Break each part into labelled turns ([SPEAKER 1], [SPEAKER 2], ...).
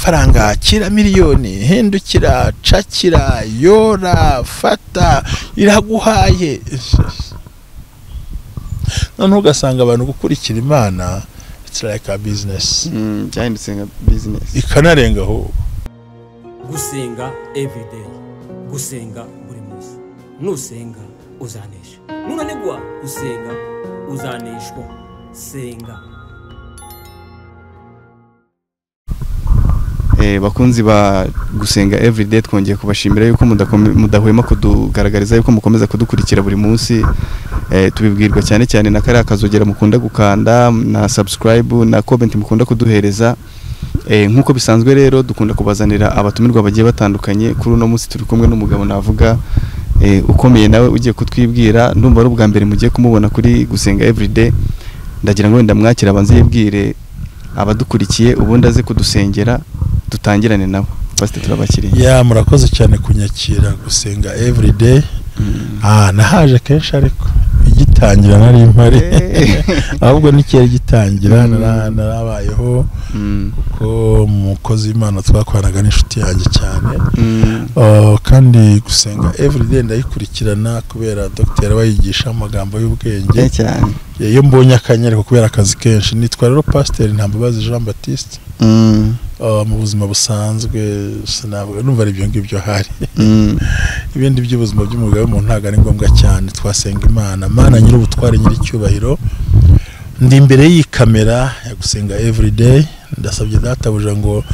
[SPEAKER 1] Faranga kira miliyoni, hindukira, cakira, yora, fata, iraguhaye. Noneho ugasanga abantu gukurikira Imana it's like a business.
[SPEAKER 2] Byahindutse nka business
[SPEAKER 1] ikanarenga aho.
[SPEAKER 3] Gusenga everyday, gusenga buri munsi. Nusenga uzanesha, nunanigwa gusenga uzaneshwa. Senga.
[SPEAKER 2] Bakunzi ba gusenga everyday, twongeye kubashimira yuko mudahwema kudugaragariza yuko mukomeza kudukurikira buri munsi. Tubibwirwa cyane cyane na kariya kazogera mukunda gukanda, na subscribe na comment mukunda kuduhereza. Nkuko bisanzwe rero dukunda kubazanira abatumirwa bagiye batandukanye. Kuri uno munsi turi kumwe n'umugabo navuga ukomeye, nawe ugiye kutwibwira. Ndumva ari ubwa mbere mugiye kumubona kuri gusenga everyday. Ndagira ngo wenda mwakira abanze yibwire abadukurikiye, ubundi aze kudusengera dutangirane nabo. Pastor, turabakiriye.
[SPEAKER 1] Ya, murakoze cyane kunyakira gusenga everyday. Nahaje kenshi ariko igitangira nari mpari, ahubwo nikera gitangira narabayeho, kuko umukozi w'Imana twakoranaga n'inshuti yanjye cyane. Kandi gusenga everyday ndayikurikirana kubera docteur wayigisha amagambo y'ubwenge
[SPEAKER 2] cyane.
[SPEAKER 1] Iyo mbonye akanyereko kubera akazi kenshi. Nitwa rero Pasteur Ntambabazi Jean Baptiste. Mu buzima busanzwe sinavuga, numva ari ibyo ngibyo hari. Ibindi by'ubuzima by'umugabo w'umuntu ntabwo ari ngombwa cyane. Twasenga Imana. Mana nyiri ubutware, nyiri icyubahiro, ndi imbere y'iyi kamera ya gusenga everyday. Ndasabye databuja ngo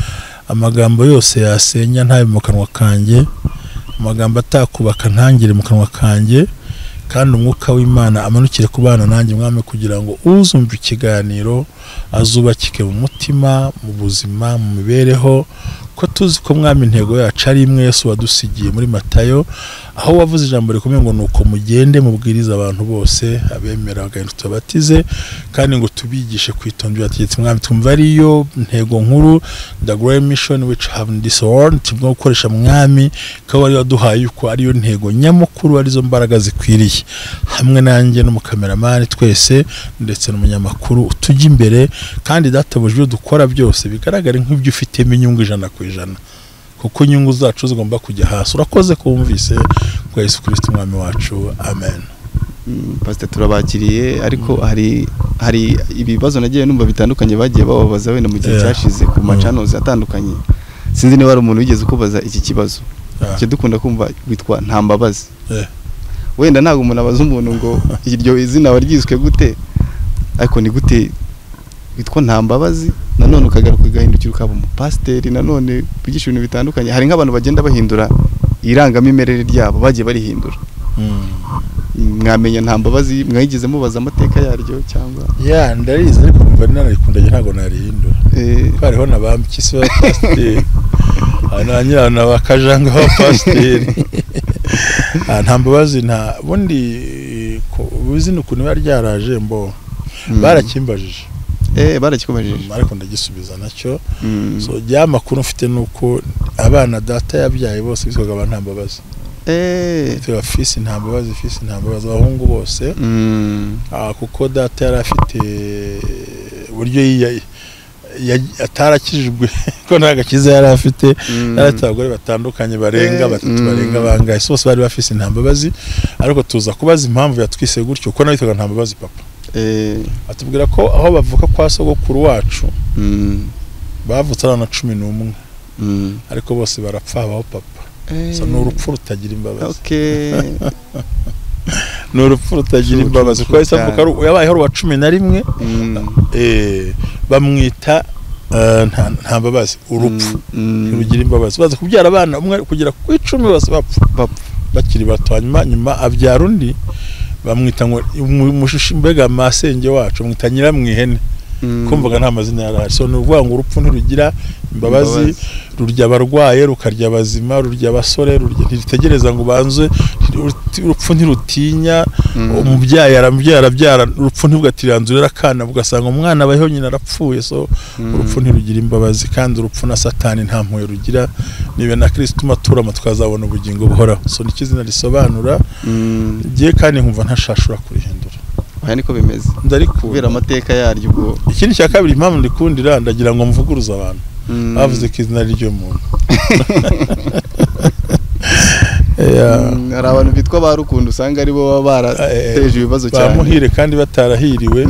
[SPEAKER 1] amagambo yose yasenya ntabe mu kanwa kanjye, amagambo atakubaka ntangire mu kanwa kanjye, kandi umwuka w'Imana amanukire ku bana nanjye mwami, kugira ngo uzumva ikiganiro azubakike mu mutima, mu buzima, mu mibereho. Ko tuzi ko mwami intego yacu ari imwe Yesu wadusigiye muri Matayo, aho wavuze ijambo rikomeye ngo nuko mugende mubwiriza abantu bose abemera bagahindukira tubatize, kandi ngo tubigishe kwitondera abategetsi. Mwami twumva ariyo ntego nkuru, the great mission which have in this world, tugomba gukoresha mwami ko wari waduhaye, yuko ariyo ntego nyamukuru, arizo mbaraga zikwiriye. Hamwe nanjye n'umukameramani twese ndetse n'umunyamakuru utujya imbere, kandi databujwe dukora byose bigaragare nk'ibyo ufitemo inyungu 100%, kuko inyungu zacu zigomba kujya hasi. Urakoze kumvise kwa Yesu Kristo umwami wacu, amen.
[SPEAKER 2] Pastor, turabakiriye, ariko hari ibibazo nagiye numva bitandukanye bagiye bababaza wenda mu gihe cyashize ku machannels atandukanye. Sinzi niba ari umuntu wigeze kubaza iki kibazo. Cyo dukunda kumva witwa Ntambabazi. Wenda ntabwo umuntu abaza umuntu ngo iryo izina waryiswe gute, ariko ni gute witwa Ntambabazi nanone ukagaruka ugahindukira ukaba umupasiteri, nanone bigisha ibintu bitandukanye. Hari nk'abantu bagenda bahindura irangamimerere ryabo, bagiye barihindura. Mwamenya Ntambabazi mwayigeze mubaza amateka yaryo cyangwa?
[SPEAKER 1] Ya, ndarizi ariko numva narikunda ntabwo narihindura. Ko hariho nabambikisi ba pasiteri, na bakajanga ba pasiteri. Ntambabazi nta bundi ubuzina ukuntu biba ryaraje mbo barakimbajije.
[SPEAKER 2] Barakikubajije
[SPEAKER 1] ariko ndagisubiza nacyo. So jya makuru mfite nuko abana data yabyaye bose bitwaga ba Ntambabazi. Bitwaga fisi Ntambabazi, fisi Ntambabazi, abahungu bose. Kuko data yari afite uburyo atarakijijwe ko nta gakiza yari afite, yari afite abagore batandukanye barenga batatu, barenga bangahe, bose bari bafise Ntambabazi. Ariko tuza kubaza impamvu yatwise gutyo, kuko nawe yitwaga Ntambabazi papa. Atubwira ko aho bavuka kwa sogokuru wacu bavutse abana 11, ariko bose barapfa abaho papa. So ni urupfu rutagira imbabazi. Ni urupfu rutagira imbabazi, kuko yahise avuka yabayeho uwa 11. Bamwita Ntambabazi, urupfu ntirugira imbabazi. Baza kubyara abana umwe kugera ku 10 bose bapfa bakiri bato. Hanyuma nyuma abyara undi bamwita ngo umushishi, mbega masenge wacu bamwita Nyiramwihene. Kumvaga nta mazina yarahari. So ni ukuvuga ngo urupfu ntirugira imbabazi, rurya abarwaye, rukarya abazima, rurya abasore, ntiritegereza ngo banze. Urupfu ntirutinya umubyaye aramubyara abyara, urupfu ntirugatiriranzurira akana, ugasanga umwana abayeho nyina arapfuye. So urupfu ntirugira imbabazi, kandi urupfu na Satani nta mpuhwe rugira. Nibe na Kristo maturama tukazabona ubugingo buhoraho. So ni izina risobanura giye, kandi nkumva ntashashura kurihindura.
[SPEAKER 2] Oya, niko bimeze.
[SPEAKER 1] Ndarikunda
[SPEAKER 2] kubera amateka yaryo. Ubwo
[SPEAKER 1] ikindi cya kabiri, impamvu ndikundira, ndagira ngo mvuguruze abantu bavuze ko izina ry'umuntu. Yeah.
[SPEAKER 2] Hari abantu bitwa ba Rukundo usanga aribo baba barateje ibibazo cyane.
[SPEAKER 1] Bamuhire kandi batarahiriwe,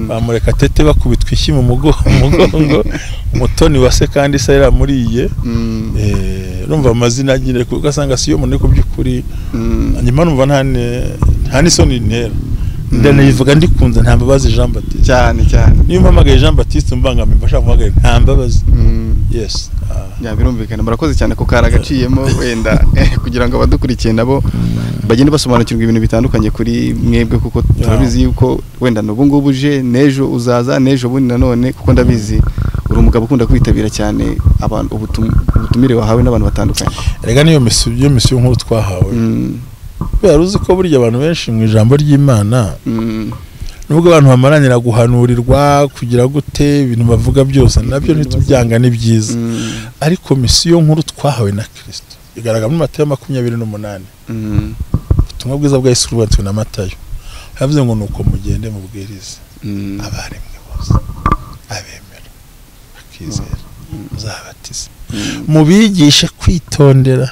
[SPEAKER 1] bamureka tete bakubitwa ishyi mu mugongo, Umutoni wa se kandi se yaramuriye. Urumva amazina nyine ugasanga si yo muntu, ariko by'ukuri nyuma numva nta n'isoni ntera, ndanayivuga ndikunze, Nta Mbabazi Jean Baptiste.
[SPEAKER 2] Cyane cyane.
[SPEAKER 1] Niyo mpamagaye Jean Baptiste mbangamiye, mba nshaka guhamagara Nta Mbabazi. Yes.
[SPEAKER 2] Ya, birumvikana. Murakoze cyane ko karagaciyemo wenda kugira ngo abadukurikiye nabo bagende basobanukirwa ibintu bitandukanye kuri mwebwe, kuko turabizi yuko wenda n'ubu ngubu uje, n'ejo uzaza, n'ejo bundi nanone, kuko ndabizi uri umugabo ukunda kwitabira cyane abantu ubutumire wahawe n'abantu batandukanye.
[SPEAKER 1] Erega niyo misiyo, iyo misiyo nkuru twahawe, kubera uzi ko burya abantu benshi mu ijambo ry'Imana, nubwo abantu bamaranira guhanurirwa kugira gute, ibintu bavuga byose nabyo ntitubyanga, ni byiza, ariko misiyo nkuru twahawe na Kristo igaragara muri Matayo 28. Ubutumwa bwiza bwa Yesu bwanditswe na Matayo. Yavuze ngo nuko mugende mubwirize abaremwe bose, abemera bakizera muzabatize, mubigishe kwitondera.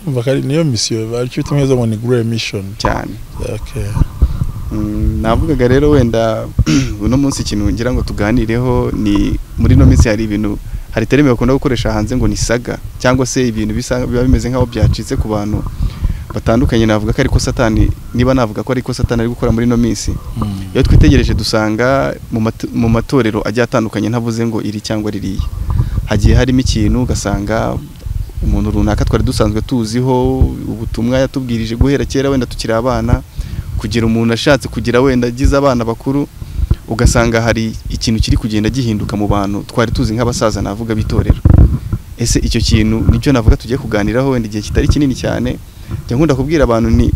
[SPEAKER 1] Umva ko niyo misiyo icyo bita ngo ni great mission.
[SPEAKER 2] Cyane.
[SPEAKER 1] Okay.
[SPEAKER 2] Navugaga rero wenda uno munsi ikintu ngira ngo tuganireho ni muri no minsi hari ibintu, hari terme bakunda gukoresha hanze ngo ni saga, cyangwa se ibintu bisa biba bimeze nk'aho byacitse ku bantu batandukanye. Navuga ko ariko Satani, niba navuga ko ariko Satani ari gukora muri no minsi. Iyo twitegereje dusanga mu matorero agiye atandukanye, ntavuze ngo iri cyangwa ririya, hagiye harimo ikintu ugasanga umuntu runaka twari dusanzwe tuziho ubutumwa yatubwirije guhera kera wenda tukiri abana, kugira umuntu ashatse kugira wenda agize abana bakuru, ugasanga hari ikintu kiri kugenda gihinduka mu bantu twari tuzi nk'abasaza, navuga b'itorero. Ese icyo kintu nicyo navuga tugiye kuganiraho wenda igihe kitari kinini cyane. Njya nkunda kubwira abantu ni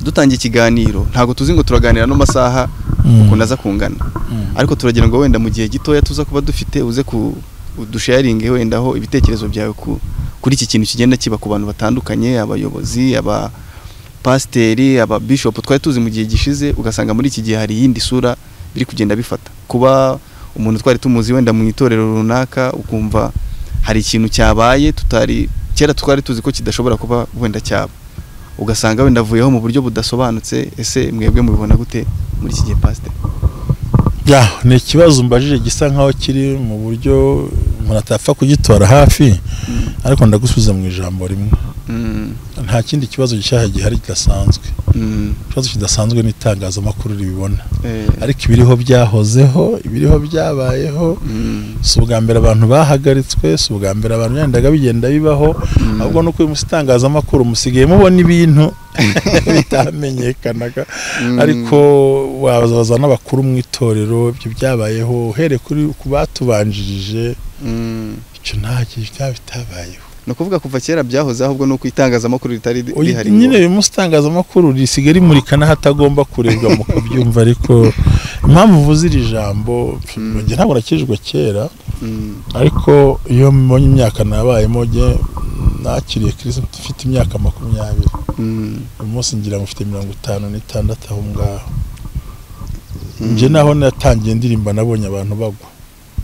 [SPEAKER 2] dutangiye ikiganiro ntabwo tuzi ngo turaganira no masaha ukuntu aza kungana, ariko turagira ngo wenda mu gihe gitoya tuza kuba dufite uze ku udusharinge wenda aho ibitekerezo byawe kuri iki kintu kigenda kiba ku bantu batandukanye, abayobozi, aba pasiteri, aba bishop twari tuzi mu gihe gishize, ugasanga muri iki gihe hari iyindi sura biri kugenda bifata. Kuba umuntu twari tumuzi wenda mu itorero runaka, ukumva hari ikintu cyabaye tutari kera twari tuzi ko kidashobora kuba wenda cyaba, ugasanga wenda avuyeho mu buryo budasobanutse. Ese mwebwe mubibona gute muri iki gihe, pasiteri?
[SPEAKER 1] Ya, ni ikibazo mbajije gisa nkaho kiri mu buryo umuntu atapfa kugitora hafi, ariko ndagusubiza mu ijambo rimwe. Nta kindi kibazo gishyashya gihari kidasanzwe. Ikibazo kidasanzwe ni itangazamakuru ribibona, ariko ibiriho byahozeho, ibiriho byabayeho. Si ubwa mbere abantu bahagaritswe, si ubwa mbere abantu byendaga bigenda bibaho, ahubwo nuko uyu munsi itangazamakuru musigaye mubona ibintu bitamenyekanaga. Ariko wabaza n'abakuru mu itorero, ibyo byabayeho uhereye kuri ku batubanjirije. Icyo nta kintu byaba bitabayeho.
[SPEAKER 2] Ni ukuvuga kuva kera byahoze, ahubwo nuko itangazamakuru ritari rihari.
[SPEAKER 1] Nyine uyu munsi itangazamakuru risigaye rimurika n'ahatagomba kurebwa mu kubyumva. Ariko impamvu uvuze iri jambo, njye ntabwo nakijwe kera, ariko iyo mbonye imyaka nabayemo, njye nakiriye Kristo mfite imyaka 20. Uyu munsi ngira ngo mfite 56 aho ngaho. Njye naho natangiye ndirimba, nabonye abantu bagwa,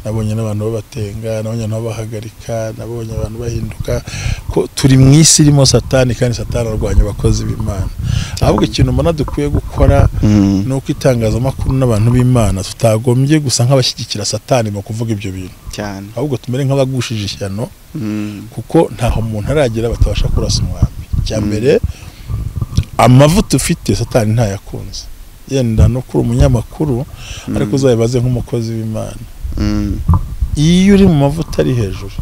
[SPEAKER 1] nabonye n'abantu babatenga, nabonye abantu babahagarika, nabonye abantu bahinduka, ko turi mu isi irimo Satani kandi Satani arwanya abakozi b'Imana. Ahubwo ikintu mbona dukwiye gukora ni uko itangazamakuru n'abantu b'Imana tutagombye gusa nk'abashyigikira Satani mu kuvuga ibyo bintu
[SPEAKER 2] cyane,
[SPEAKER 1] ahubwo tumere nk'abagushije ishyano, kuko ntaho umuntu aragera batabasha kurasa umwambi. Icya mbere, amavuta ufite Satani ntayakunze. Yenda no kuri umunyamakuru, ariko uzabibaze nk'umukozi w'Imana, iyo uri mu mavuta ari hejuru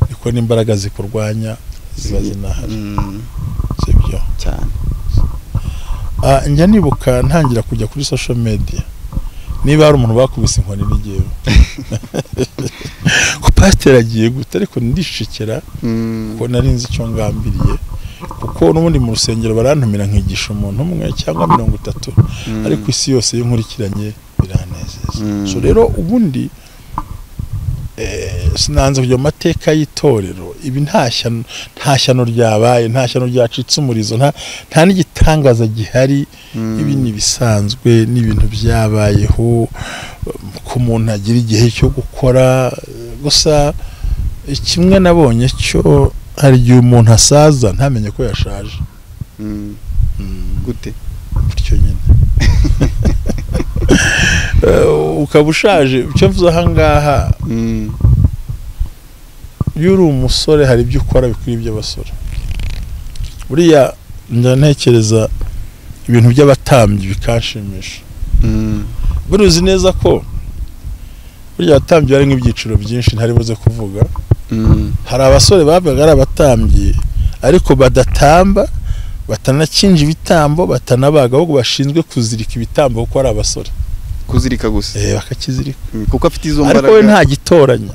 [SPEAKER 1] niko n'imbaraga zikurwanya ziba zinahari. Sibyo?
[SPEAKER 2] Cyane.
[SPEAKER 1] Njya nibuka ntangira kujya kuri social media, niba hari umuntu bakubise inkoni n'igihe ko pasiteri agiye gute, ariko ndishikira kuko nari nzi icyo ngambiriye, kuko n'ubundi mu rusengero barantumira nkigisha umuntu umwe cyangwa 30, ariko isi yose iyo nkurikiranye biranezeza. So rero ubundi sinanze kujya mu mateka y'itorero, ibi nta shyano ryabaye, nta shyano ryacitse umurizo, nta n'igitangaza. gitangaza gihari. Ibi ni bisanzwe, n'ibintu byabayeho ko umuntu agira igihe cyo gukora. Gusa kimwe nabonye cyo, hari igihe umuntu asaza ntamenye ko yashaje.
[SPEAKER 2] Gute?
[SPEAKER 1] Gutyo nyine. Ukaba ushaje. Icyo mvuze aha ngaha, iyo uri umusore hari ibyo ukora bikwiye iby'abasore. Buriya njya ntekereza ibintu by'abatambyi bikanshimisha. Buriya uzi neza ko burya abatambyi bari nk'ibyiciro byinshi ntari buze kuvuga. Hari abasore babaga ari abatambyi ariko badatamba, batanakinja ibitambo, batanabaga, ahubwo bashinzwe kuzirika ibitambo kuko ari abasore.
[SPEAKER 2] Kuzirika gusa?
[SPEAKER 1] Bakakizirika.
[SPEAKER 2] Kuko afite izo mbaraga.
[SPEAKER 1] Ariko we nta gitoranya.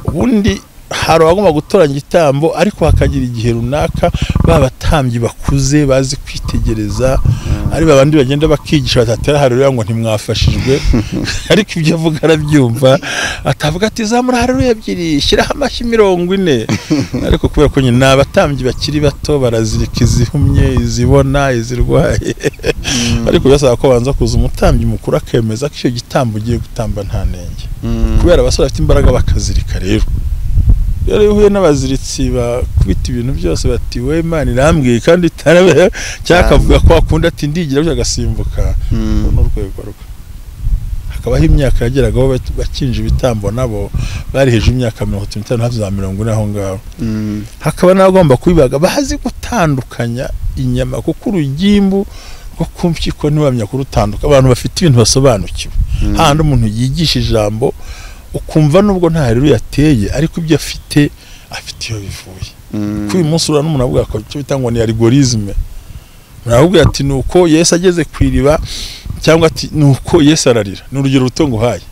[SPEAKER 1] Ubundi hari abagomba gutoranya igitambo, ariko hakagira igihe runaka babatambyi bakuze bazi kwitegereza, ari babandi bagenda bakigisha batatera haleluya ngo ntimwafashijwe, ariko ibyo avuga arabyumva, atavuga ati zamura haleluya 2, shyiraho amashyi 40. Ariko kubera ko nyine abatambyi bakiri bato barazirika izihumye, izibona, izirwaye. Ariko byasaba ko banza kuza umutambyi mukuru akemeza ko icyo gitambo ugiye gutamba nta nenge. Kubera abasore bafite imbaraga bakazirika. Rero iyo uhuye n'abaziritsi bakubita ibintu byose bati we Imana irambwiye kandi itarabe, cyangwa akavuga ko akunda ati ndigira byo agasimbuka. N'urwego rwe hakabaho imyaka yageragaho bakinja ibitambo, nabo bari hejuru y'imyaka 35 hafi za 40 aho ngaho. Hakaba n'abagomba kubibaga bazi gutandukanya inyama, kuko urugimbu rwo ku mpyiko ntiwamenya kurutandukanya. Abantu bafite ibintu basobanukiwe. Handi umuntu yigisha ijambo ukumva nubwo nta haleluya yateye, ariko ibyo afite iyo bivuye. Kuri uyu munsi urana umuntu avuga ko icyo bita ngo ni algorithm. Muravuga ati nuko Yesu ageze ku iriba, cyangwa ati nuko Yesu ararira. Ni urugero ruto nguhaye.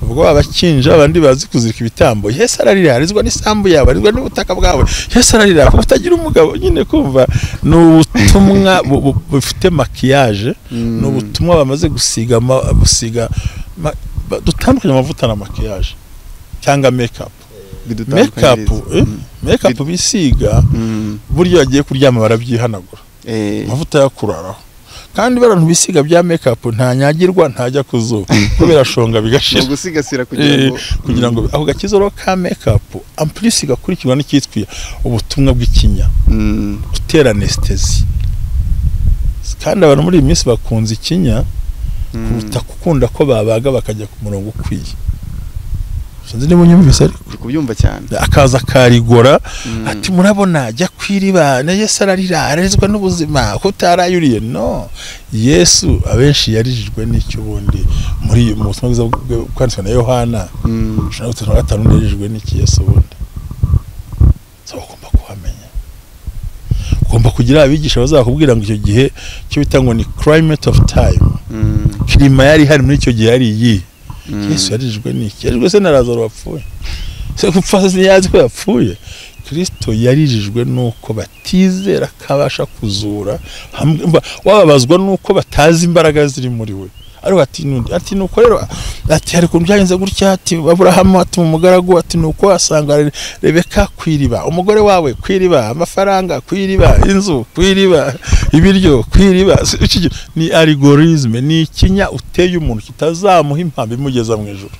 [SPEAKER 1] Ubwo abakinja abandi bazi kuzirika ibitambo, Yesu ararira, arizwa n'isambu yawe, arizwa n'ubutaka bwawe. Yesu ararira kuko utagira umugabo. Nyine kumva ni ubutumwa bufite maquillage, ni ubutumwa bamaze gusiga dutandukanye amavuta na maquillage cyangwa make-up. Make-up bisiga buryo bagiye kuryama barabyihanagura, amavuta yakuraraho. Kandi abantu bisiga bya make-up ntanyagirwa, ntajya kuzuba kubera shonga bigashira.
[SPEAKER 2] Gusigasira
[SPEAKER 1] kugira ngo ako gakizo ka make-up ampulisi gakurikirwa n'icyitwa ubutumwa bw'ikinya gutera anesthesie. Kandi abantu muri iyi minsi bakunze ikinya kuruta gukunda ko babaga bakajya ku murongo ukwiye. Sinzi niba unyumvise, ariko
[SPEAKER 2] ndi kubyumva cyane.
[SPEAKER 1] Akaza karigora ati murabona ajya kwiriba na Yesu ararira, arezwa n'ubuzima ko utarayuriye. No, Yesu abenshi yarijijwe n'icyo ubundi muri mu butumwa bwiza bwanditswe na Yohana 5:5 yarijijwe n'iki Yesu ubundi. So ugomba kuhamenya, ugomba kugira abigisha bazakubwira ngo icyo gihe cyo bita ngo ni climate of time, klima yari hari muri icyo gihe yari iyi. Yesu yarijwe n'iki? Yarijwe se na Lazaro wapfuye? Se gupfa ntiyazi ko yapfuye? Kristo yarijijwe nuko batizera kabasha kuzura, wababazwa nuko batazi imbaraga ziri muri we. Ariko ati nundi ati nuko rero ati hari kuntu byagenze gutya, ati Aburahamu ati umugaragu ati nuko asanga Rebeka kwiriba, umugore wawe kwiriba, amafaranga kwiriba, inzu kwiriba, ibiryo kwiriba. Ni algorithm, ni ikinya uteye umuntu kitazamuha impamvu imugeza mu ijuru.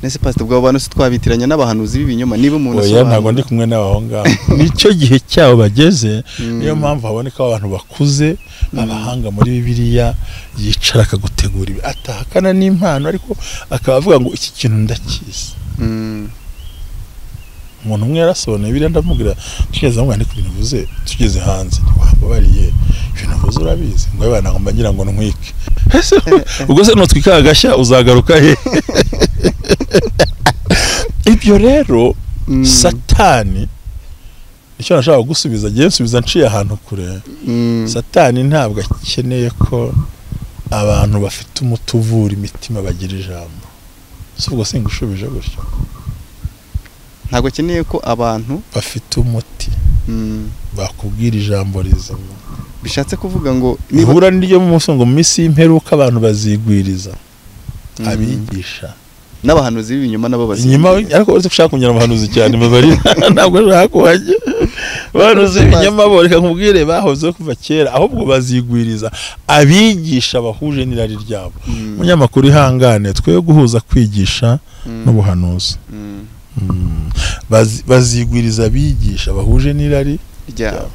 [SPEAKER 2] Nese pastor, ubwo abantu se twabitiranya n'abahanuzi b'ibinyoma niba umuntu
[SPEAKER 1] asobanura? Oya, ntabwo ndi kumwe n'abaho ngaho. Nicyo gihe cyabo bageze, niyo mpamvu haboneka abantu bakuze abahanga muri Bibiliya, yicara akagutegura ibi, atahakana n'impano, ariko akaba avuga ngo iki kintu ndakizi. Umuntu umwe yarasobanuye Bibiliya, ndamubwira tugeze aho ngo ibintu uvuze tugeze hanze ntiwambabariye ibintu uvuze urabizi, ngo abana ngo mbagira ngo ntwike. Ubwo se nutwika agashya uzagaruka he? Ibyo rero Satani icyo nashaka gusubiza, agiye nsubiza nciye ahantu kure. Satani ntabwo akeneye ko abantu bafite umuti uvura imitima bagira ijambo. Si ubwo singushubije gutyo.
[SPEAKER 2] Ntabwo akeneye ko abantu
[SPEAKER 1] bafite umuti bakubwira ijambo rizima.
[SPEAKER 2] Bishatse kuvuga ngo
[SPEAKER 1] nibura niryo mu munsi ngo mu minsi y'imperuka abantu bazigwiriza abigisha
[SPEAKER 2] N'abahanuzi b'ibinyoma nabo
[SPEAKER 1] inyuma, ariko uretse ushaka kunyura abahanuzi cyane babarira ntabwo ushaka kuhajya. Abahanuzi b'ibinyoma bo reka nkubwire bahozeho kuva kera, ahubwo bazigwiriza abigisha bahuje n'irari ryabo. Munyamakuru ihangane, twe guhuza kwigisha n'ubuhanuzi. Bazigwiriza abigisha bahuje n'irari
[SPEAKER 2] ryabo.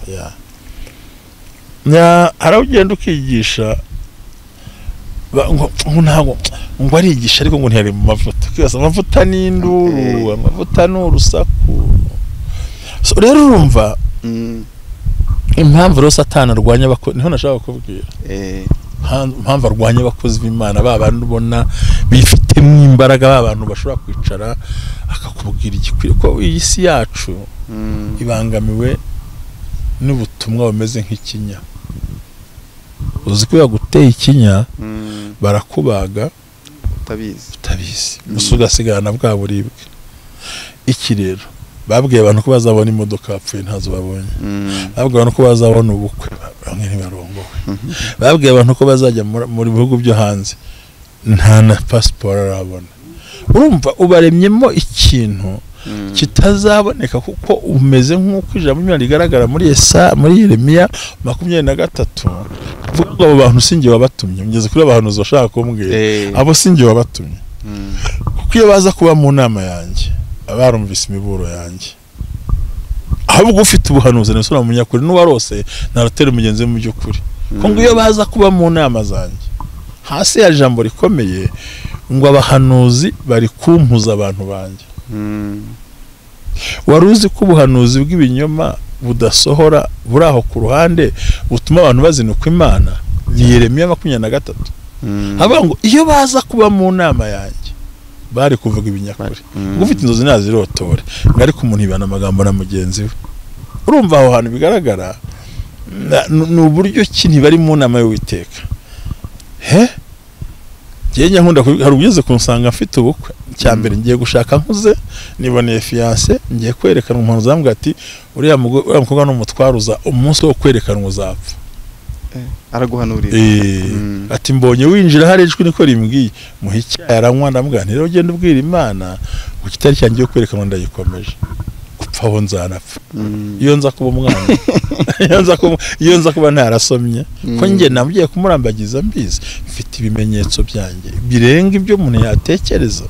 [SPEAKER 1] Hari aho ugenda ukigisha ntabwo ngo arigisha ariko ngo ntiyari mu mavuta, kwibasa amavuta n'induru, amavuta n'urusaku. Rero urumva impamvu rero Satani arwanya abakozi, niho nashaka kukubwira impamvu arwanya abakozi b'Imana, ba bantu ubona bifitemo imbaraga, ba bantu bashobora kwicara akakubwira igikwiriye, ko iyi si yacu ibangamiwe n'ubutumwa bumeze nk'ikinya. Uzi ko yaguteye ikinya barakubaga utabizi, gusa ugasigarana bwa buribwe. Iki rero babwiye abantu ko bazabona imodoka bapfuye ntazo babonye, babwiye abantu ko bazabona ubukwe bamwe ntibarongowe, babwiye abantu ko bazajya mu bihugu byo hanze nta na pasiporo arabona. Urumva ubaremyemo ikintu kitazaboneka, kuko umeze nk'uko ijambo ry'Imana rigaragara muri Yesaya, muri Yeremiya 23, avuga ngo abo bantu sinjye wabatumye. Ngeze kuri abahanuzi bashaka kumbwira, abo sinjye wabatumye, kuko iyo baza kuba mu nama yanjye abarumvise imiburo yanjye. Ahubwo ufite ubuhanuzi ni sura munyakuri n'uwarose narotera umugenzi mu by'ukuri, ko ngo iyo baza kuba mu nama zanjye. Hasi ya jambo rikomeye ngo abahanuzi bari kumpuza abantu banjye. Wari uzi ko ubuhanuzi bw'ibinyoma budasohora buri aho ku ruhande butuma abantu bazinukwa Imana? Ni Yeremiya 23. Havuga ngo iyo baza kuba mu nama yanjye bari kuvuga ibinyakuri. Ufite inzozi nazirotore, ariko umuntu ibana amagambo na mugenzi we. Urumva aho hantu bigaragara ni uburyo ki ntibari mu nama y'Uwiteka. Njye nkunda hari ugeze kunsanga mfite ubukwe cya mbere ngiye gushaka nkuze niboneye fiancé, ngiye kwerekana umuntu zambwa ati uriya mukobwa n'umutwaruza umunsi wo kwerekana uzapfa.
[SPEAKER 2] Araguhanurira
[SPEAKER 1] ati mbonye winjira hari ijwi niko rimbwiye, muha icyayi aranywa, ndamubwira nti rero ugenda ubwira Imana ngo kitari cyangiye kwerekana ndayikomeje, gupfa aho nzanapfa. Iyo nza kuba umwana iyo nza kuba ntarasomye, ko njye namugiye kumurambagiza mbizi, mfite ibimenyetso byanjye birenga ibyo umuntu yatekereza.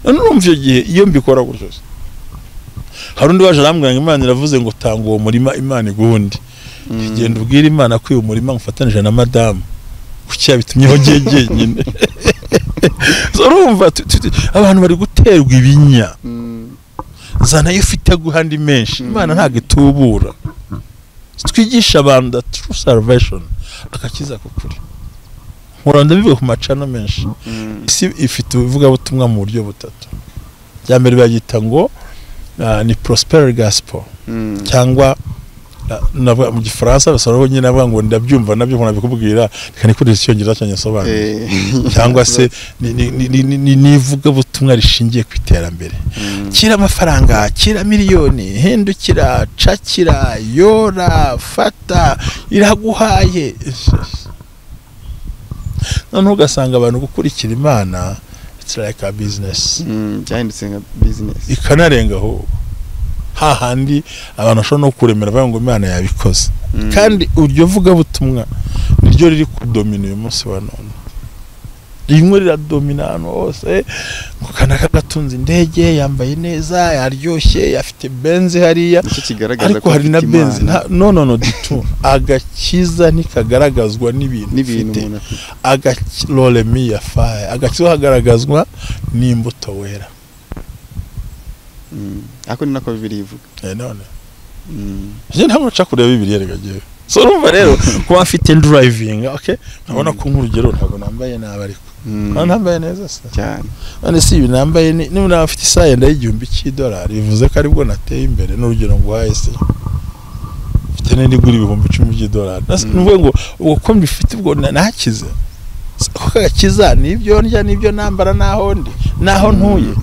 [SPEAKER 1] None urumva icyo gihe iyo mbikora gutyo, hari undi waje arambwira ngo Imana iravuze ngo tanga uwo murima Imana igundi. Genda ubwira Imana ko uyu murima ngufatanije na madamu, kuki yabitumyeho jyenyine. Urumva abantu bari guterwa ibinya, zana iyo ufite guhandi menshi. Imana ntabwo itubura, twigisha abantu the true salvation, agakiza kukuri. Nkora ndabivuga ku macano menshi. Isi ifite ubuvugabutumwa mu buryo butatu. Bya mbere bagita ngo ni prosperity gospel, cyangwa mu Gifaransa basaba nyine avuga ngo ndabyumva nabyo nkora bikubwira reka nikoreshe icyongereza cyanjye nsobanure, cyangwa se ni ivugabutumwa rishingiye ku iterambere. Kira amafaranga, kira miliyoni, hindukira, cakira, yora, fata, iraguhaye. Noneho ugasanga abantu gukurikira Imana it's like a business,
[SPEAKER 2] byahindutse nka business,
[SPEAKER 1] ikanarenga aho hahandi abantu bashobora no kuremera bavuga ngo Imana yabikoze. Kandi uryo vugabutumwa niryo riri kudomina uyu munsi wa none, rimwe riradomina ahantu hose. Ngo kanaka gatunze indege, yambaye neza, yaryoshye, afite benzi hariya, ariko hari na benzi no no no ditu. Agakiza ntikagaragazwa n'ibintu ufite, agakirolemiya faye, agakiza kagaragazwa n'imbuto wera.
[SPEAKER 2] Ako ni nako Bibiliya ivuga.
[SPEAKER 1] None njye ntabwo nca kureba Bibiliya reka njyewe. So urumva rero kuba mfite driving, okay, nkabona ko nk'urugero ntabwo nambaye nabi, ariko nambaye neza se
[SPEAKER 2] cyane.
[SPEAKER 1] None si ibi nambaye, niba naba mfite isaha yenda $1000 bivuze ko aribwo nateye imbere. N'urugero nguhaye se mfite n'indi igura $10,000, nuvuga ngo ubwo ko mbifite ubwo nakize, kuko agakiza nibyo ndya nibyo nambara naho ndi naho ntuye.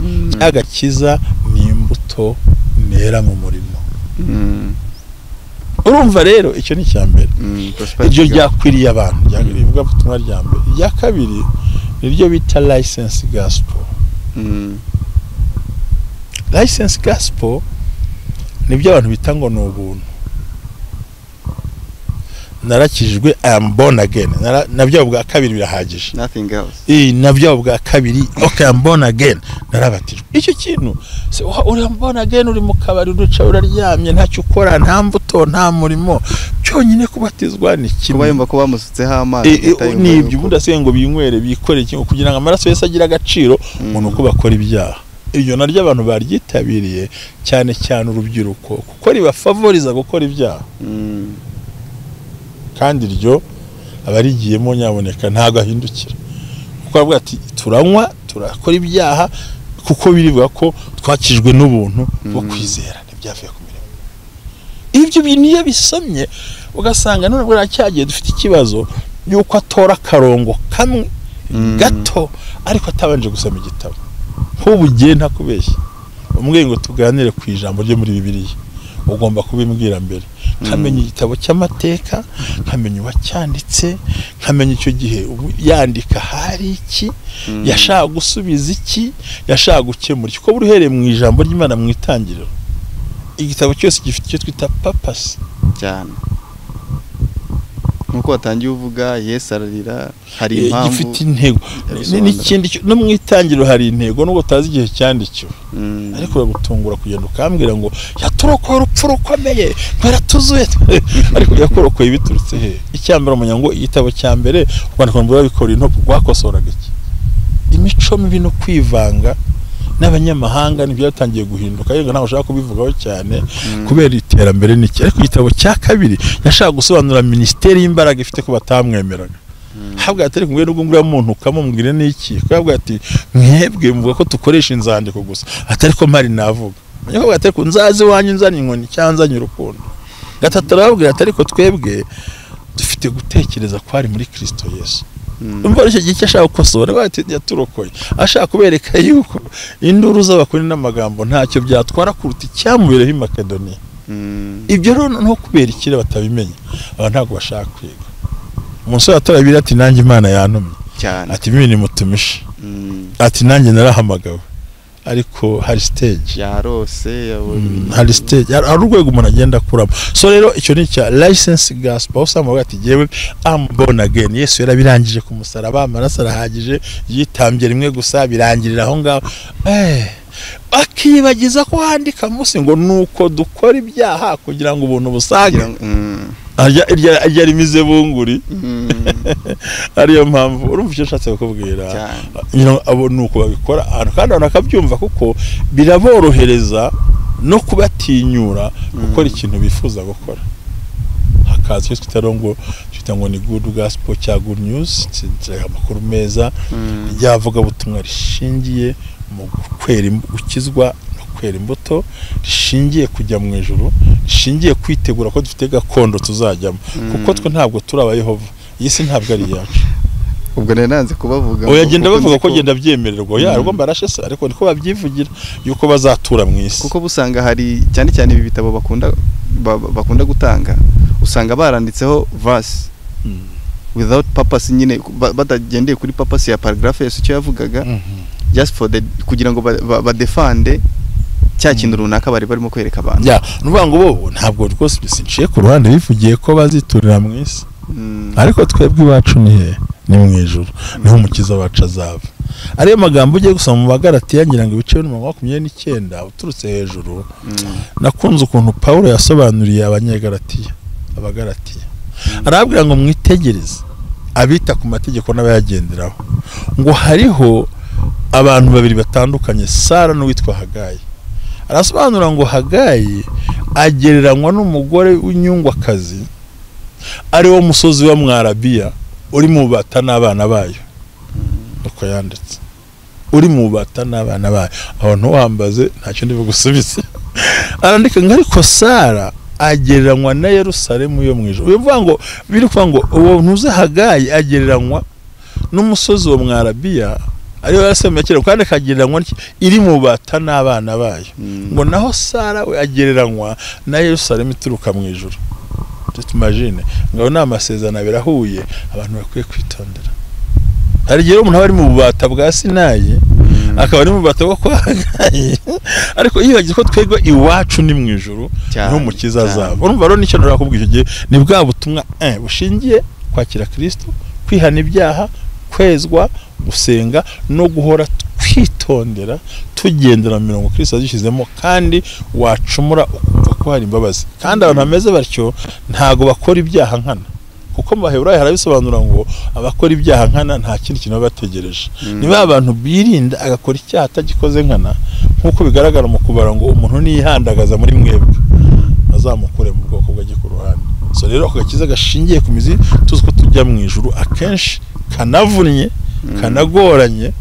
[SPEAKER 1] Agakiza ni imbuto nera mu murimo. Urumva rero icyo ni icya mbere, iryo ryakwiriye abantu, ivugabutumwa rya mbere. Irya kabiri niryo bita license gospel. License gospel nibyo abantu bita ngo ni ubuntu. Narakijijwe, I am born again. Nabyo bwa kabiri birahagije.
[SPEAKER 2] Nothing else.
[SPEAKER 1] Nabyo bwa kabiri, okay, I'm born again. Narabatijwe. Icyo kintu uri born again, uri mu kabari, uruca uraryamye, ntacyo ukora, nta mbuto, nta murimo. Cyonyine kubatizwa ni kimwe.
[SPEAKER 2] Kuba yumva ko bamusutseho amazi.
[SPEAKER 1] Nibyo ubundi asigaye ngo binywere bikore ikintu kugira ngo amaraso yese agire agaciro, umuntu uko bakora ibyaha. Iryo naryo abantu baryitabiriye cyane cyane urubyiruko kuko ribafavoriza gukora ibyaha. Kandi iryo abarigiyemo nyaboneka ntago ahindukira, kuko aravuga ati turanywa turakora ibyaha kuko birivuga ko twakijwe n'ubuntu bwo kwizera ntibyavuye ku mirimo. Ibyo bintu iyo bisomye ugasanga none bwo cyagiye dufite ikibazo yuko atora akarongo kamwe gato ariko atabanje gusoma igitabo. Nk'ubu ugiye ntakubeshya umwe ngo tuganire ku ijambo ryo muri Bibiliya, ugomba kubimbwira mbere, nkamenya igitabo cy'amateka, nkamenya uwacyanditse, nkamenya icyo gihe yandika hari iki, yashaka gusubiza iki, yashaka gukemura iki. Kuko buri uhereye mu ijambo ry'Imana mu itangiriro, igitabo cyose gifite icyo twita purpose
[SPEAKER 2] cyane. Nkuko watangiye uvuga Yesu ararira, hari impamvu
[SPEAKER 1] gifite intego. N'ikindi no mu itangiriro hari intego nubwo utazi igihe cyandikiwe, ariko uragutungura kugenda ukambwira ngo yaturokoye urupfu rukomeye twaratuzuye, ariko yakurokoye biturutse he? Icyambere umenya ngo igitabo cya mbere urwandiko rw'abikora into rwakosoraga iki? Imico mibi no kwivanga n'abanyamahanga nibyo yatangiye guhinduka, yego ntaho ushaka kubivugaho cyane kubera iterambere n'iki. Ariko igitabo cya kabiri yashaka gusobanura ministeri y'imbaraga ifite ko batamwemeraga. Habwa atari kumwe n'ubwo ngura muntu ukamubwira n'iki, kabwa ati mwebwe muvuga ko tukoresha inzandiko gusa, atari ko mpari navuga. Nyako atari ko nzazi wanyu nzanye inkoni cyangwa nzanye urukundo. Gatatu arababwira atari ko twebwe dufite gutekereza ko ari muri Kristo Yesu. Umva icyo gihe ashaka gukosora bati yaturokoye, ashaka kubereka yuko induru z'abakuri n'amagambo ntacyo byatwara kuruta icyamubereho i Makedoniya. Ibyo rero no kubera ikire batabimenya, abantu ntabwo bashaka kwiga. Umusore atarabira ati nanjye Imana yantumye
[SPEAKER 2] cyane,
[SPEAKER 1] ati mimi nimutumishe, ati nanjye narahamagawe. Ariko hari stage
[SPEAKER 2] yarose,
[SPEAKER 1] hari stage, hari urwego umuntu agenda akuramo. So rero icyo ni cya license gospel, usanga bavuga ati jewe I'm born again, Yesu yarabirangije ku musaraba, amaraso arahagije, yitambye rimwe gusa birangirira aho ngaho. Akibagiza ko handika munsi ngo nuko dukora ibyaha kugira ngo ubuntu busage. Arya rimize bunguri. Ariyo mpamvu urumva icyo nshatse kukubwira. Abo nuko babikora kandi abantu bakabyumva kuko biraborohereza no kubatinyura gukora ikintu bifuza gukora. Hakaza icyo twita ngo twita ngo ni good gospel cya good news, amakuru meza ryavuga butumwa rishingiye mu kwera gukizwa no kwera imbuto, rishingiye kujya mu ijuru, rishingiye kwitegura ko dufite gakondo tuzajyamo, kuko twe ntabwo turi aba Yehova, iyi si ntabwo ari iyacu.
[SPEAKER 2] Ubwo nari nanze kubavuga.
[SPEAKER 1] Oya genda bavuga ko genda byemererwa, ya rwo mbarashe se, ariko niko babyivugira yuko bazatura mu isi.
[SPEAKER 2] Kuko busanga hari cyane cyane ibi bitabo bakunda gutanga, usanga baranditseho verse without purpose nyine, batagendeye kuri purpose ya paragraph Yesu icyo yavugaga, just for the kugira ngo badefande cya kintu runaka bari barimo kwereka abantu.
[SPEAKER 1] Ya, nuvuga ngo bo ntabwo rwose bisinciye ku ruhande bivugiye ko baziturira mu isi. Ariko twebwe iwacu ni he? Ni mu ijuru, niho umukiza wacu azava. Ariyo magambo ugiye gusoma mu Bagalatiya ngira ngo ibice 29 uturutse hejuru. Nakunze ukuntu Paulo yasobanuriye abanyegalatiya, abagalatiya. Arababwira ngo mwitegereze abita ku mategeko n'abayagenderaho, ngo hariho abantu babiri batandukanye, Sara n'uwitwa Hagayi. Arasobanura ngo Hagayi agereranywa n'umugore w'inyungwakazi ari wo musozi wa Mwarabiya uri mu bata n'abana bayo. Uko yanditse, uri mu bata n'abana bayo. Aho ntuwambaze ntacyo ndi bugusubize. Arandika ngo ariko Sara agereranywa na Yerusalemu yo mu ijuru. Bivuga ngo biri kuvuga ngo uwo ntuze Hagayi agereranywa n'umusozi wa Mwarabiya ariyo yarasema kera, kandi akagereranywa iri mu bata n'abana bayo. Ngo naho Sara we agereranywa na Yerusalemu ituruka mu ijuru. Imagine ngo ni amasezerano birahuye, abantu bakwiye kwitondera. Hari igihe umuntu aba ari mu bubata bwa Sinayi Akaba ari mu bata kwa Hagayi, ariko yibagize ko twebwe iwacu ni mu ijuru, niho umukiza azava. Urumva rero nicyo narakubwiye icyo gihe, ni bwa butumwa bushingiye kwakira Kristo, kwihana ibyaha, kwezwa, gusenga no guhora twitondera, tugendera mu mirongo Kristo yadushyizemo, kandi wacumura ukumva ko hari imbabazi. Kandi abantu bameze batyo ntago bakora ibyaha nkana, kuko mu Baheburayo harabisobanura ngo abakora ibyaha nkana nta kindi kintu baba bategereje. Niba abantu birinda agakora icyaha atagikoze nkana, nk'uko bigaragara mu kubara ngo umuntu niyihandagaza muri mwebwe azamukure mu bwoko bw'ajye ku ruhande. So rero ako gakiza gashingiye ku mizi, tuzi ko tujya mu ijuru akenshi kanavunnye, kanagoranye,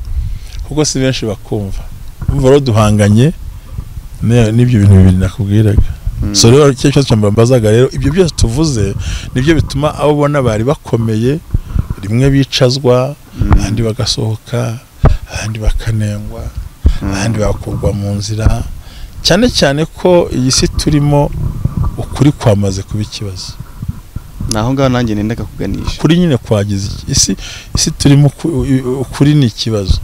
[SPEAKER 1] kuko si benshi bakumva. Umva rero duhanganye n'ibyo bintu bibiri nakubwiraga. So rero icyo kibazo cya mbazaga rero, ibyo byose tuvuze nibyo bituma abo ubona bari bakomeye rimwe bicazwa, abandi bagasohoka, abandi bakanengwa, abandi bakurwa mu nzira, cyane cyane ko iyi si turimo ukuri kwamaze kuba ikibazo.
[SPEAKER 2] Naho ngaho nanjye nendaga kuganisha
[SPEAKER 1] kuri nyine kwagize isi turimo ukuri ni ikibazo.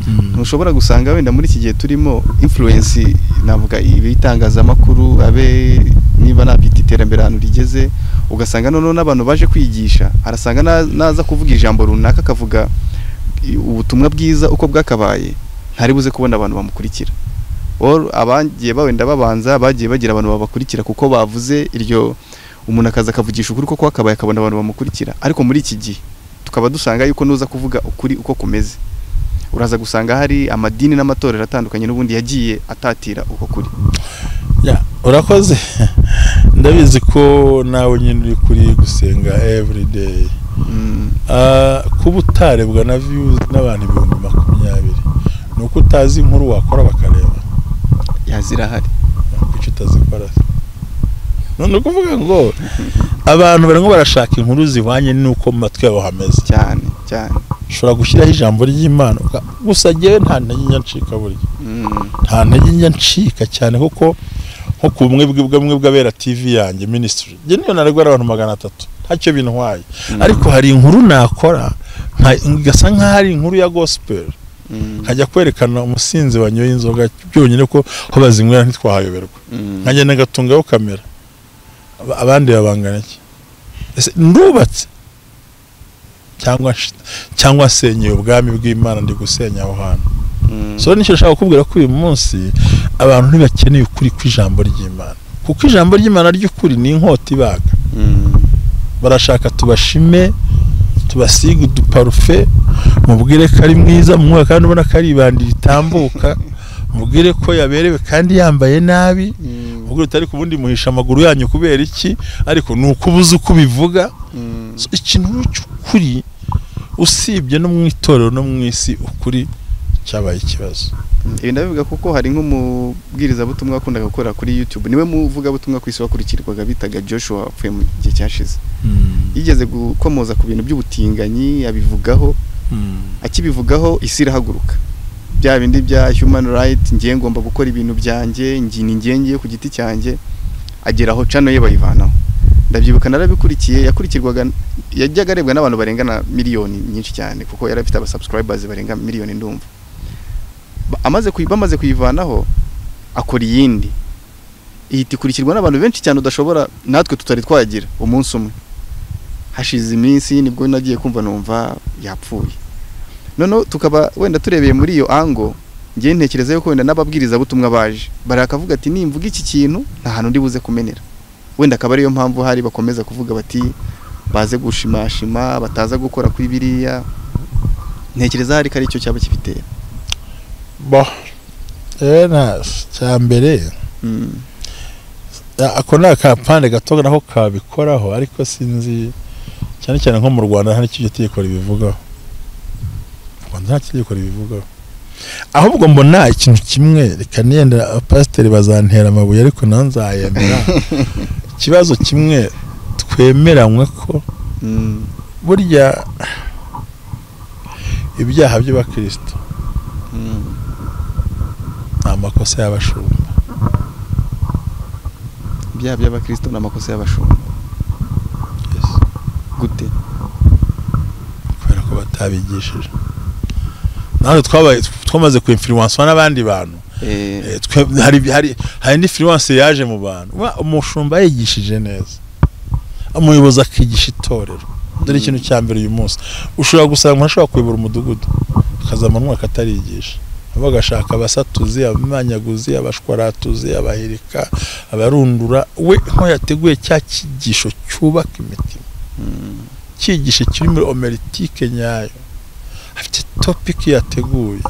[SPEAKER 2] Ntushobora gusanga wenda muri iki gihe turimo influence, navuga ibitangazamakuru, abe niba nabyita iterambere ahantu rigeze, ugasanga noneho n'abantu baje kwigisha, arasanga naza kuvuga ijambo runaka akavuga ubutumwa bwiza uko bwakabaye, ntari buze kubona abantu bamukurikira. Or abagiye bawenda babanza bagiye bagira abantu babakurikira kuko bavuze iryo, umuntu akaza akavugisha ukuri uko kwakabaye akabona abantu bamukurikira. Ariko muri iki gihe tukaba dusanga yuko nuza kuvuga ukuri uko kumeze, uraza gusanga hari amadini n'amatorero atandukanye n'ubundi yagiye atatira uko kuri.
[SPEAKER 1] Ya, urakoze. Ndabizi ko nawe nyine uri kuri gusenga every day. Kuba utarebwa na views n'abantu 20,000 nuko utazi inkuru wakora bakareba.
[SPEAKER 2] Yazirahari.
[SPEAKER 1] Kuki utazikora? None kuvuga ngo abantu barimo barashaka inkuru zihwanye nuko mu matwi yabo hameze.
[SPEAKER 2] Cyane cyane.
[SPEAKER 1] Ushobora gushyiraho ijambo ry'Imana gusa njyewe nta ntege njya ncika burya. Nta ntege njya ncika cyane, kuko nko ku bumwe bw'abera TV yanjye ministry, njye niyo naregwa abantu 300 ntacyo bintwaye. Ariko hari inkuru nakora igasa nkaho ari inkuru ya gospel, nkajya kwerekana umusinzi wanyoye inzoga byonyine ko aho bazinywera ntitwahayoberwa, nkagenda ngatungaho kamera, abandi babangana iki? Ese ndubatse cyangwa senyeye ubwami bw'Imana, ndi gusenya aho hantu. So nicyo nshaka kukubwira ko uyu munsi abantu ntibakeneye ukuri kw'ijambo ry'Imana, kuko ijambo ry'Imana ry'ukuri ni inkota ibaga. Barashaka tubashime, tubasige uduparufe, mubwire ko ari mwiza mu mwaka kandi ubona ko ari ibandi ritambuka, mubwire ko yaberewe kandi yambaye nabi, mubwire utari kubundi muhisha amaguru yanyu kubera iki, ariko nuko ubuze uko ubivuga. Ikintu cy'ukuri usibye no mu itorero no mu isi, ukuri cyabaye ikibazo.
[SPEAKER 2] Ibi ndabivuga kuko hari nk'umubwirizabutumwa wakundaga gukora kuri YouTube, niwe muvugabutumwa ku isi wakurikirwaga, bitaga Joshua, wapfuye mu gihe cyashize. Yigeze gukomoza ku bintu by'ubutinganyi, abivugaho. Akibivugaho isi irahaguruka, bya bindi bya human right, ngiye ngomba gukora ibintu byanjye, ngiye ngiye ku giti cyanjye, ageraho cano ye bayivanaho. Ndabyibuka narabikurikiye, yakurikirwaga, yajyaga arebwa n'abantu barenga na miliyoni nyinshi cyane, kuko yari afite aba subscribers barenga miliyoni ndumva. Bamaze kuyivanaho akora iyindi ihita ikurikirwa n'abantu benshi cyane udashobora, natwe tutari twagira umunsi umwe. Hashize iminsi nibwo nagiye kumva numva yapfuye. Noneho tukaba wenda turebeye muri iyo ango, ngiye ntekereza yuko wenda n'ababwiriza butumwa baje barakavuga ati nimvuga iki kintu nta hantu ndi buze kumenera, wenda akaba ariyo mpamvu hari bakomeza kuvuga bati baze gushimashima, bataza gukora kuri biriya. Ntekereza hari ko ari cyo cyaba kibitera.
[SPEAKER 1] Bo cya mbere ako ni akapande gato nako kabikoraho, ariko sinzi cyane cyane nko mu Rwanda nta n'icyo tegeko ribivugaho. Mu Rwanda nta tegeko ribivugaho. Ahubwo mbona ikintu kimwe, reka niyenda abapasiteri bazantera amabuye ariko nanzayemera. Ikibazo kimwe twemeranywe ko burya ibyaha by'abakristo ni amakosa y'abashumba.
[SPEAKER 2] Ibyaha by'abakristo ni amakosa y'abashumba.
[SPEAKER 1] Yes.
[SPEAKER 2] Gute?
[SPEAKER 1] Kubera ko batabigishije. Natwe twabaye twamaze ku influence n'abandi bantu. Hari influence yaje mu bantu. Umushumba yigishije neza, umuyobozi akigisha itorero. Dore ikintu cya mbere uyu munsi ushobora gusanga ashobora kuyobora umudugudu akazamanwa akatarigisha, bagashaka abasatuzi, abamanyaguzi, abashwaratuzi, abahirika, abarundura. We nko yateguye cya kigisho cyubaka imitima, cyigishe kiri muri homilétique nyayo, afite topic yateguye.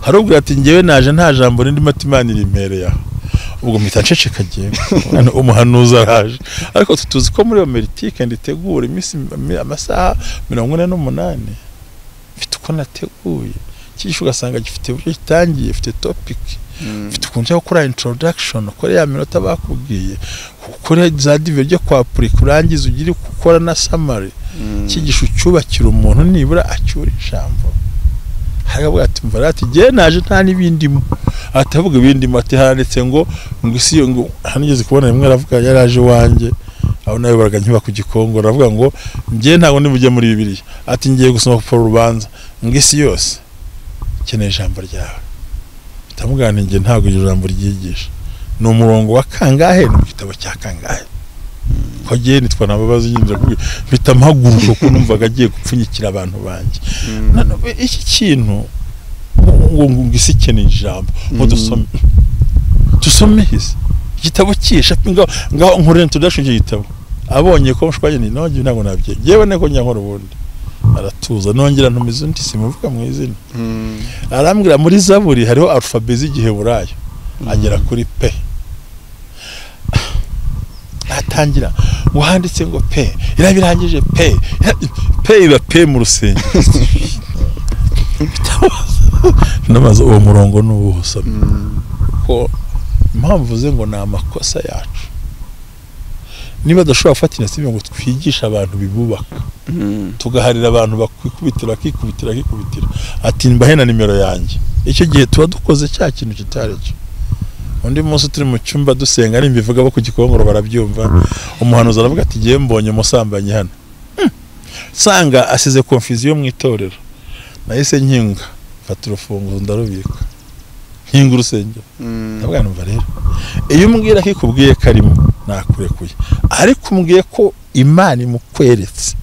[SPEAKER 1] Harubwira ati ngewe naje nta jambo n'indi Imana iri imbere yaho, ubwo mpita nceceka ngewe umuhanuzi araje. Ariko tuzi ko muri homilétique nditegura iminsi amasaha 48 mfite uko nateguye cyigisho, ugasanga gifite uburyo gitangiye, gifite topic, mfite ukuntu cyo gukora introduction, ukore ya minota bakubwiye, ukore za dive ryo kwa applique, urangiza ugire gukora na summary. Cyigisho cyubakira umuntu nibura acyura ijambo. Haravuga ati mva ati je naje nta nibindimo, atavuga ibindimo, ati handitse ngo isi ngo hanigeze kubona rimwe aravuga yaraje wanjye aho nayo baraga nkiba ku Gikongo, aravuga ngo ngiye ntago ndimujye muri Bibiliya, ati ngiye gusoma ku rubanza ngo isi yose ikeneye ijambo ryawe. Tamugana ngiye ntago iryo jambo ryigisha, ni umurongo wa kangahe, ni mu gitabo cya kangahe? Ko giye nitwa nababazi nyinjira kubwi mpita mpaguruka kuko numvaga agiye gupfunyikira abantu banjye. Iki kintu ngo isi ikeneye ijambo, ngo dusome hisi igitabo cyisha ngaho nkore introduction y'igitabo. Abonye ko mushwanye ni nonge ntago nabye yewe nako nyankora ubundi aratuza, nongera ntumiza undi simuvuga mu izina. Arambwira muri Zaburi hariho alphabet z'igiheburayo agera kuri P. Atangira ngo handitse ngo P irabirangije P P iba P mu rusengero. Namaze uwo murongo n'ubuso ko impamvu ze ngo ni amakosa yacu. Niba adashobora gufata inasibe ngo twigishe abantu bibubaka, tugaharira abantu bakwikubitira akikubitira akikubitira, ati mbahe na nimero yanjye, icyo gihe tuba dukoze cya kintu kitari cyo. Undi munsi turi mu cyumba dusenga ari imbivuga bo ku Gikongoro barabyumva, umuhanuzi aravuga ati giye mbonye umusambanyi hano, sanga asize confusion mu itorero. Nahise nkinga mfata urufunguzo ndarubika, nkinga urusengero. Ndavuga numva rero iyo umbwira ko ikubwiye karimo nakurekuye, ariko umbwiye ko Imana imukweretse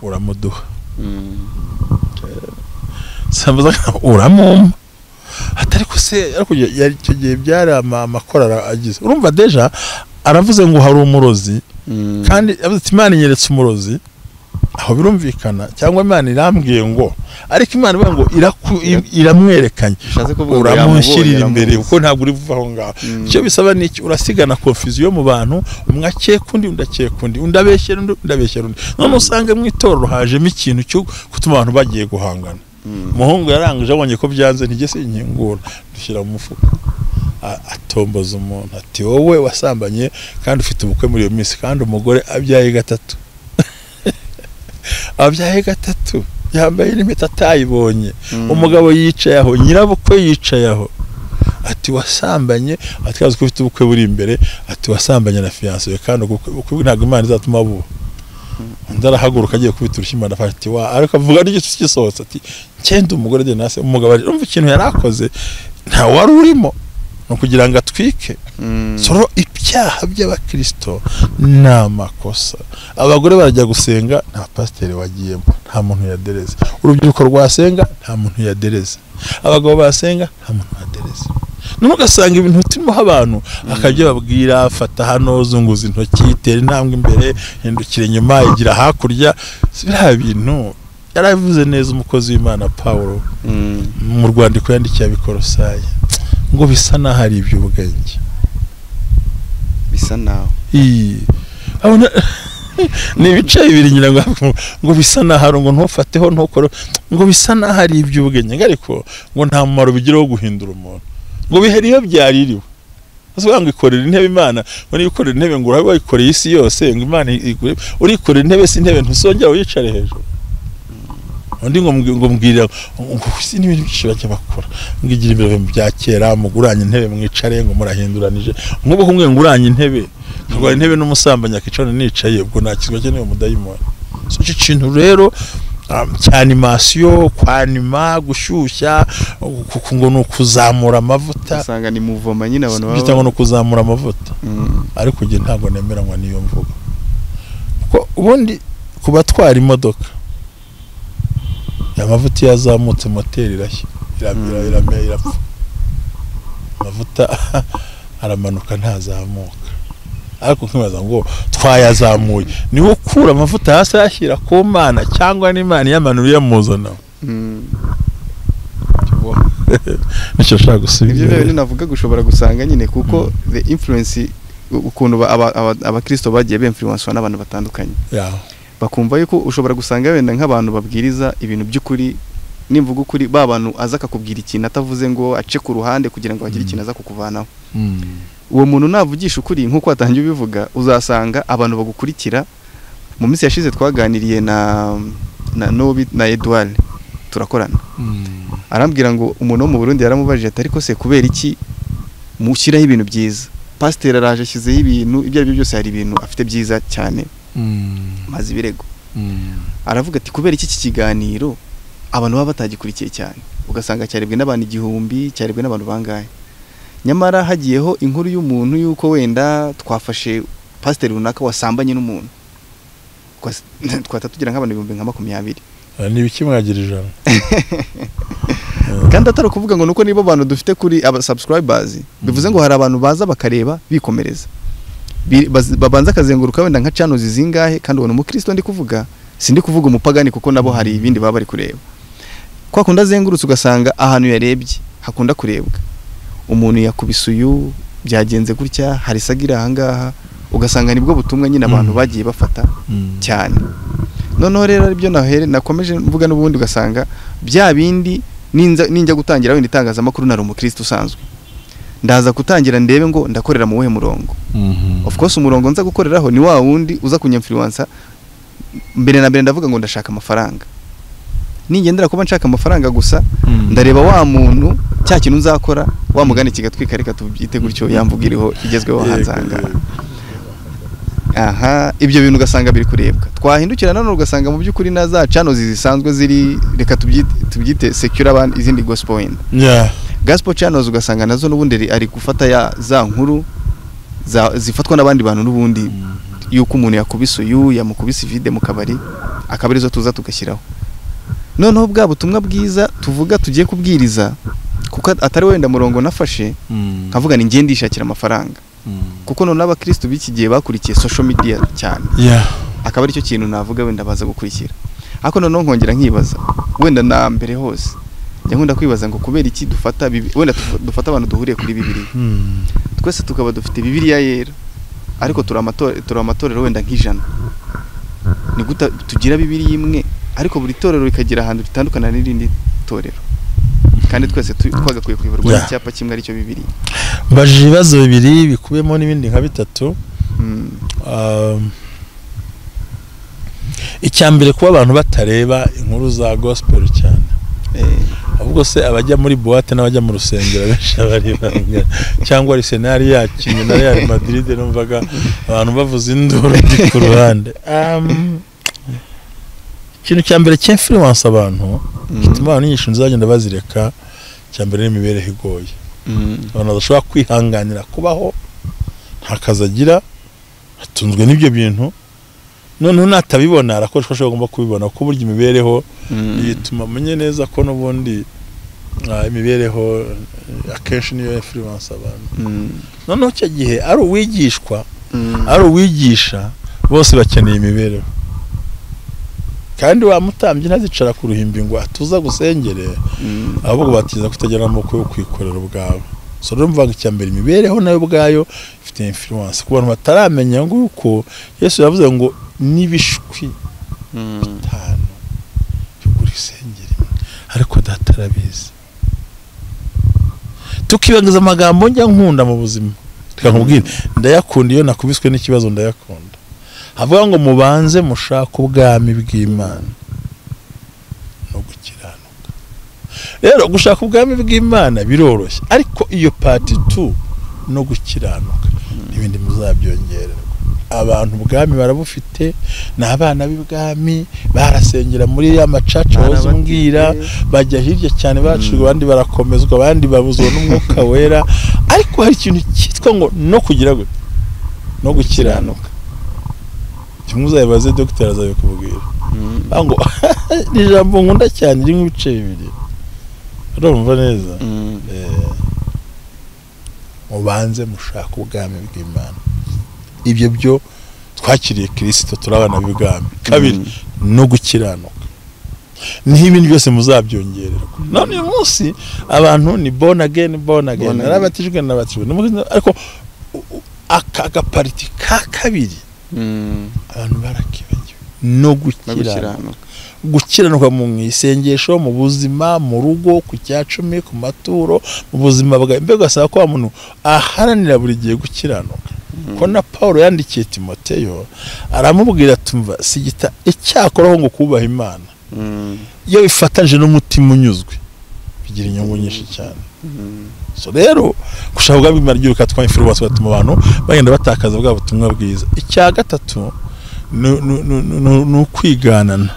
[SPEAKER 1] uramuduha, sambaza uramumpa atari ko se. Ariko icyo gihe byari amakorara agize, urumva deja aravuze ngo hari umurozi, kandi avuze ati Imana inyeretse umurozi, aho birumvikana, cyangwa Imana irambwiye ngo, ariko Imana ivuga ngo iramwerekanye, uramushyirira imbere kuko ntabwo uri buva aho ngaho. Icyo bisaba ni iki? Urasigana confusion mu bantu, umwe akeka undi, undi akeka undi, undi abeshyera undi, undi abeshyera undi. None usanga mu itorero hajemo ikintu cyo gutuma abantu bagiye guhangana. Umuhungu yarangije abonye ko byanze, ntigese inkingura dushyira mu mufuka, atomboza umuntu ati wowe wasambanye kandi ufite ubukwe muri iyo minsi, kandi umugore abyaye gatatu abyaye gatatu, yambaye n'impeta atayibonye, umugabo yicaye aho, nyirabukwe yicaye aho, ati wasambanye, ati kazi ko ufite ubukwe buri imbere, ati wasambanye na fiancé we kandi ubukwe ntabwo Imana izatuma buba. Undi arahaguruka agiye kubita urushyi, Imana ati wa, ariko avuga n'igitutsi gisohotse ati cyenda umugore de nase. Umugabo urumva ikintu yarakoze nta wari urimo, no kugira ngo atwike. Soro ibyaha by'abakristo ni amakosa. Abagore barajya gusenga nta pasiteri wagiyemo, nta muntu yadereze. Urubyiruko rwasenga nta muntu yadereze. Abagabo basenga nta muntu yadereze. None ugasanga ibintu turimo abantu akajya babwira fata hano, zunguza intoki, tera intambwe imbere, hindukira inyuma, igira hakurya. Biriya bintu yaravuze neza umukozi w'Imana Paulo mu rwandiko yandikiye abikorosayi, ngo bisa naho ari iby'ubwenge,
[SPEAKER 2] bisa naho
[SPEAKER 1] ni ibice bibiri ngira ngo bisa naho, ngo ntufateho ntukore, ngo bisa naho ari iby'ubwenge, ariko ngo nta mumaro bigira wo guhindura umuntu, ngo biheri iyo byaririwe. Asubiza ngo ikorera intebe Imana, ngo nikorera intebe ngo urabe wayikoreye isi yose, ngo Imana urikorera intebe si intebe ntusongera wicare hejuru. Undi ngo mbwira ngo si n'ibintu byinshi bajya bakora, ngo igira imbere bya kera, muguranye intebe mwicare, ngo murahinduranije. Nk'ubu kumwe nguranye intebe, nkagura intebe n'umusambanyi akicara nicaye, ubwo nakizwa cye niyo mudayimoni. So iki kintu rero cy'animation, kwanima, gushyushya, ngo ni ukuzamura amavuta.
[SPEAKER 2] Usanga ni muvoma nyine abantu
[SPEAKER 1] baba ngo ni ukuzamura amavuta. Ariko njye ntabwo nemeranywa n'iyo mvugo, kuko ubundi ku batwara imodoka amavuta iyo azamutse moteri irashya, irapfa. Amavuta aramanuka ntazamuka. Ariko nkibaza ngo twayazamuye, niwe ukura amavuta hasi ayashyira ku Mana, cyangwa n'Imana iyamanura iyamuzana? Nicyo nshaka gusubiza.
[SPEAKER 2] Ibyo bintu navuga gushobora gusanga nyine, kuko the influence, ukuntu abakristo bagiye bemfluencewa n'abantu batandukanye, bakumva yuko ushobora gusanga wenda nk'abantu babwiriza ibintu by'ukuri, nimvuga ukuri, ba bantu aza akakubwira ikintu atavuze ngo ace ku ruhande kugira ngo agire ikintu aza kukuvanaho. Uwo muntu navugisha ukuri nk'uko watangiye ubivuga, uzasanga abantu bagukurikira. Mu minsi yashize twaganiriye na Nobi na Edouard, turakorana, arambwira ngo umuntu wo mu Burundi yaramubajije ati ariko se kubera iki mushyiraho ibintu byiza? Pasiteri araje ashyizeho ibintu, ibyo ari byo byose hari ibintu afite byiza cyane, maze ibirego. Aravuga ati kubera iki kiganiro abantu baba batagikurikiye cyane, ugasanga cyarebwe n'abantu 1000, cyarebwe n'abantu bangahe? Nyamara hagiyeho inkuru y'umuntu yuko wenda twafashe pasiteri runaka wasambanye n'umuntu, twata tugira nk'abantu 20,000.
[SPEAKER 1] Ni ibiki mwagira 100?
[SPEAKER 2] Kandi atari ukuvuga ngo nuko nibo bantu dufite kuri aba subscribers, bivuze ngo hari abantu baza bakareba bikomereza, babanza akazenguruka wenda nka channels zingahe. Kandi ubona umukristo ndi kuvuga, sindi kuvuga umupagani, kuko nabo hari ibindi baba bari kureba. Kwa kunda azengurutse ugasanga ahantu yarebye hakunda kurebwa, umuntu yakubise uyu, byagenze gutya, hari sagira ahangaha, ugasanga nibwo butumwa nyine abantu bagiye bafata cyane. Noneho rero aribyo nahere nakomeje mvuga n'ubundi, ugasanga bya bindi ninjya gutangira wenda itangazamakuru nari umukristo usanzwe, ndaza gutangira ndebe ngo ndakorera mu wuhe murongo. Of course umurongo nza gukoreraho ni wa wundi uza kunyinfluencer. Mbere na mbere ndavuga ngo ndashaka amafaranga, ningendera kuba nshaka amafaranga gusa, ndareba wa muntu cya kintu nzakora, wa mugani kigatwika, reka tubyite gutyo, yamvuga iriho igezweho hanze ahangaha. Aha, ibyo bintu ugasanga biri kurebwa. Twahindukira none ugasanga mu by'ukuri na za channels zisanzwe ziri, reka tubyite secure, abandi izindi gospel wenda. Gospel channels ugasanga nazo n'ubundi ari gufata ya za nkuru zifatwa n'abandi bantu n'ubundi, yuko umuntu yakubise uyu, yamukubise vide mu kabari, akaba arizo tuza tugashyiraho. Noneho bwa butumwa bwiza tuvuga tugiye kubwiriza, kuko atari wenda murongo nafashe, nkavuga ni ngiye ndishakira amafaranga. Kuko none abakristo b'iki gihe bakurikiye social media cyane, akaba aricyo kintu navuga wenda baza gukurikira. Ariko noneho nkongera nkibaza wenda na mbere hose, njya nkunda kwibaza ngo kubera iki dufata wenda dufata abantu duhuriye kuri Bibiliya, twese tukaba dufite Bibiliya yera, ariko turi amatorero wenda nk'ijana. Ni gute tugira Bibiliya imwe ariko buri torero rikagira ahantu ritandukana n'irindi torero, kandi twese twagakwiye kuyoborwa n'icyapa kimwe aricyo Bibiliya?
[SPEAKER 1] Mbajije ibibazo bibiri bikubiyemo n'ibindi nka bitatu. Icya mbere, kuba abantu batareba inkuru za gospel cyane, ahubwo se abajya muri boîte n'abajya mu rusengero benshi bareba, cyangwa Arsenal yakinye na Real Madrid, numvaga abantu bavuza induru ku ruhande. Ikintu cya mbere cy'influence abantu gituma abantu inyigisho nzagenda bazireka, cya mbere ni imibereho igoye. Abantu badashobora kwihanganira kubaho, nta kazi agira, atunzwe n'ibyo bintu, noneho natabibona arakoresha uko agomba kubibona, kuko burya imibereho ituma amenye neza ko n'ubundi imibereho akenshi niyo influence abantu. Noneho icyo gihe ari uwigishwa, ari uwigisha, bose bakeneye imibereho. Kandi wa mutambyi ntazicara ku ruhimbi ngo atuza gusengere, ahubwo batiza kutagira amaboko yo kwikorera ubwawe. So rero mvuga icya mbere, imibereho nayo ubwayo ifite influence ku bantu bataramenya ngo uko Yesu yavuze ngo n'ibishwi 5 bigura isengeri, ariko data arabizi. Tukibangiza amagambo njya nkunda mu buzima, tukakubwira ndayakunda, iyo nakubiswe n'ikibazo ndayakunda. Havuga ngo mubanze mushaka ubwami bw'Imana no gukiranuka. Rero gushaka ubwami bw'Imana biroroshye, ariko iyo part 2 no gukiranuka n'ibindi muzabyongererwa. Abantu ubwami barabufite, ni abana b'ibwami, barasengera muri ya macaca wahoze umbwira, bajya hirya cyane bacurwa, abandi barakomezwa, abandi babuzwa n'umwuka wera. Ariko hari ikintu cyitwa ngo no kugira gute, no gukiranuka. Kimwe uzabibaze dogiteri azabikubwira. Ngo ni ijambo nkunda cyane ririmo ibice bibiri, urumva neza. Mubanze mushaka ubwami bw'Imana, ibyo byo twakiriye Kristo turabana b'ibwami. Kabiri, no gukiranuka, niho ibintu byose muzabyongererwa. None uyu munsi abantu ni born again, born again, narabatijwe nabatijwe, ariko aka gapariti ka kabiri abantu barakibagiwe, no gukiranuka. Gukiranuka mu isengesho, mu buzima, mu rugo, ku cyacumi, ku maturo, mu buzima bwawe. Mbega asaba ko umuntu aharanira buri gihe gukiranuka. Ko na Paulo yandikiye Timoteyo aramubwira tumva sigita icyakoraho ngo kubaha Imana, iyo bifatanyije n'umutima unyuzwe bigira inyungu nyinshi cyane. So rero gushaka ubwami bw'Imana ryuka twamfira batuma abantu bagenda batakaza bwa butumwa bwiza. Icya gatatu ni ukwiganana.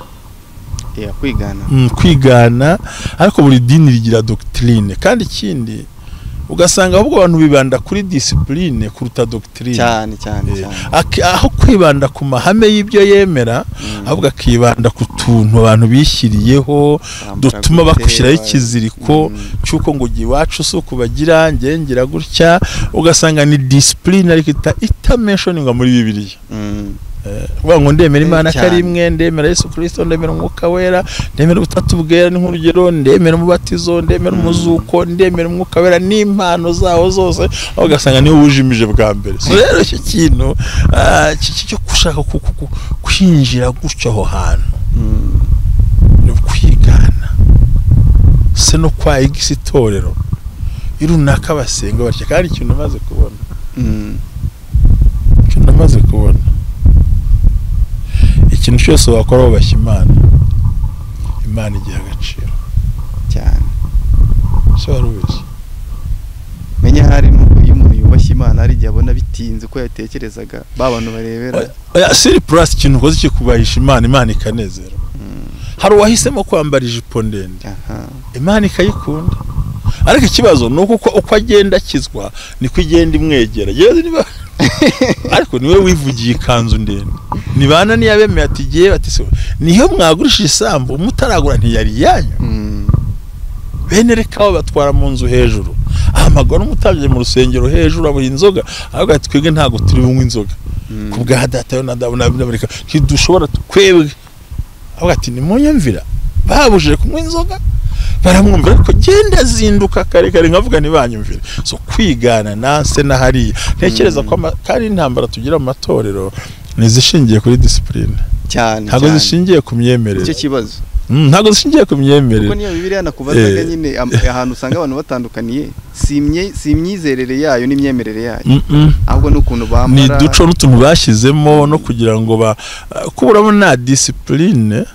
[SPEAKER 2] Kwigana.
[SPEAKER 1] Kwigana, ariko buri dini rigira doctrine. Kandi ikindi ugasanga ahubwo abantu bibanda kuri discipline kuruta doctrine.
[SPEAKER 2] Cyane cyane cyane.
[SPEAKER 1] Aho kwibanda ku mahame y'ibyo yemera, ahubwo akibanda ku tuntu abantu bishyiriyeho dutuma bakushyiraho ikiziriko cy'uko ngo iwacu si ukubagira ngengira gutya. Ugasanga ni discipline ariko itamentioningwa muri Bibiliya. Uvuga ngo ndemera Imana ko ari imwe, ndemera Yesu Kristo, ndemera umwuka wera, ndemera ubutatu bwera ni nk'urugero, ndemera umubatizo, ndemera umuzuko, ndemera umwuka wera n'impano zawo zose, aho ugasanga niwe wujimije bwa mbere. So rero icyo kintu cyo gushaka kwinjira gutyo aho hantu ni kwigana, se no kwa igisi itorero irunaka basenga batya. Kandi ikintu namaze kubona, ikintu cyose wakora wubashye Imana, Imana igiha agaciro
[SPEAKER 2] cyane.
[SPEAKER 1] So warubizi
[SPEAKER 2] menya hari nuko iyo umuntu yubashye Imana ari igihe abona bitinze ko yatekerezaga ba bantu barebera.
[SPEAKER 1] Oya, siri plus ikintu ukoze kikubahisha Imana, Imana ikanezerwa. Hari uwahisemo kwambara ijipo ndende, Imana ikayikunda. Ariko ikibazo ni uko uko agenda akizwa niko igenda imwegera. Yewe niba ariko niwe wivugiye ikanzu ndende, nibana niyabemeye ati giye bati se niyo mwagurishije isambu mutaragura ntiyari yanyu. Bene reka batwara mu nzu hejuru, ahamagara umutabye mu rusengero hejuru abuha inzoga, ahubwo ati twebwe ntago turi bunywe inzoga ku bwa data yo na reka ntidushobora twebwe. Ahubwo ati nimunyumvira, babujije kunywa inzoga baramwumvira, ariko genda zinduka kare kare nkavuga ntibanyumvire. So kwigana nanse na hariya ntekereza ko kandi intambara tugira mu matorero nizishingiye kuri discipline
[SPEAKER 2] cyane,
[SPEAKER 1] ntabwo zishingiye ku myemerere.
[SPEAKER 2] Icyo kibazo
[SPEAKER 1] ntabwo zishingiye ku myemerere,
[SPEAKER 2] kuko niyo Bibiliya nakubazaga nyine ahantu usanga abantu batandukaniye si imyizerere yayo n'imyemerere yayo, ahubwo n'ukuntu bambara,
[SPEAKER 1] ni duco n'utuntu bashyizemo no kugira ngo kuburamo na discipline.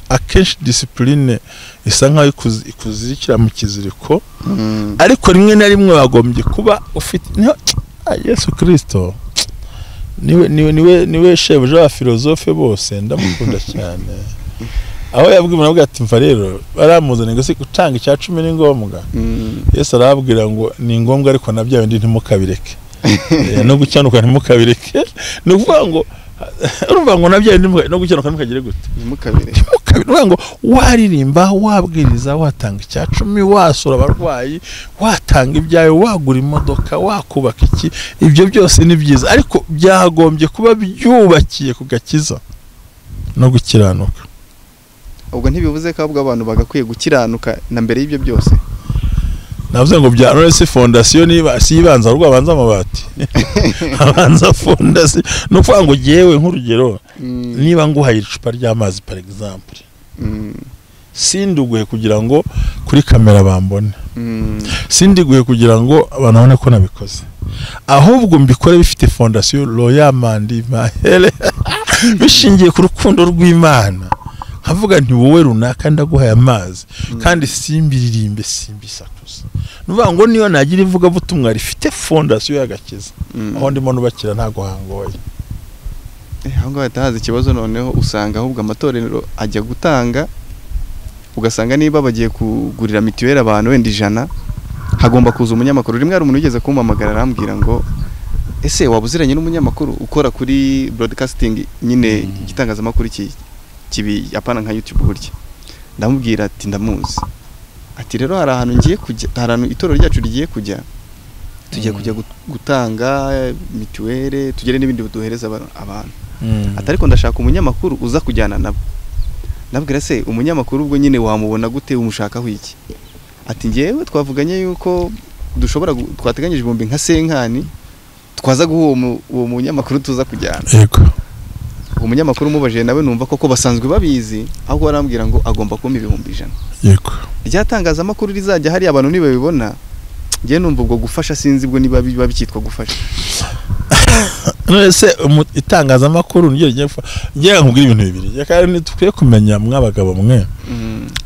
[SPEAKER 1] Akenshi discipline isa nkaho ikuzirikira mu kiziriko, ariko rimwe na rimwe wagombye kuba ufite Yesu Kristo niwe shebuja wa filozofe bose, ndamukunda cyane. Aho yabwiye umuntu ati mva rero baramuzanye ngo se gutanga icya 10 ni ngombwa. Yesu arababwira ngo ni ngombwa ariko na bya bindi ntimukabireke, no gucyanuka ntimukabireke. Ni ukuvuga ngo urumva ngo nabyo no gukiranuka ntimukagire gute,
[SPEAKER 2] ntimukabireke.
[SPEAKER 1] Ntimukabireke ngo waririmba, wabwiriza, watanga icya 10, wasura abarwayi, watanga ibyawe, wagura imodoka, wakubaka iki, ibyo byose ni byiza, ariko byagombye kuba byubakiye ku gakiza no gukiranuka.
[SPEAKER 2] Ubwo ntibivuze ko ahubwo abantu bagakwiye gukiranuka na mbere y'ibyo byose.
[SPEAKER 1] Navuze ngo bya none se fondation niba si ibanza ahubwo abanza amabati, abanza fondation. No kuvuga ngo jewe nk'urugero niba nguhaye icupa ry'amazi par exemple, sinduguhe kugira ngo kuri kamera bambone, sindiguhe kugira ngo abantu babone ko nabikoze, ahubwo mbikore bifite fondation royal mandi mahere bishingiye ku rukundo rw'Imana. Nkavuga nti wowe runaka ndaguhaye amazi kandi simbiririmbe simbisakuza. Nuvuga ngo niyo nagira ivuga butumwa rifite fondation y'agakiza, aho ndimo nubakira ntago hangoye.
[SPEAKER 2] Aho ngaho hatahaza ikibazo. Noneho usanga ahubwo amatorero ajya gutanga, ugasanga niba bagiye kugurira mituweli abantu wenda 100, hagomba kuza umunyamakuru. Rimwe hari umuntu wigeze kumpamagara arambwira ngo ese waba uziranye n'umunyamakuru ukora kuri broadcasting nyine igitangazamakuru kibi apana nka YouTube gutya. Ndamubwira ati ndamuzi. Ati rero hari ahantu ngiye kujya, hari ahantu itorero ryacu rigiye kujya, tugiye kujya gutanga mituweli, tugere n'ibindi duhereza abantu. Ati ariko ndashaka umunyamakuru uza kujyana nabo. Ndabwira se umunyamakuru ubwo nyine wamubona gute, umushakaho iki? Ati ngewe twavuganye yuko dushobora twateganyije 5000 nka senkani twaza guha uwo munyamakuru tuza kujyana.
[SPEAKER 1] Yego.
[SPEAKER 2] Uwo munyamakuru mubajije nawe numva koko basanzwe babizi, ahubwo barambwira ngo agomba kumpa 100,000.
[SPEAKER 1] Yego.
[SPEAKER 2] Ryatangazamakuru rizajya hari abantu nibabibona, ngiye numva ubwo gufasha sinzi ubwo niba biba bikitwa gufasha.
[SPEAKER 1] None se itangazamakuru ngiye ngiye nkubwira ibintu bibiri. Kandi tukwiye kumenya mwabagabo mwe.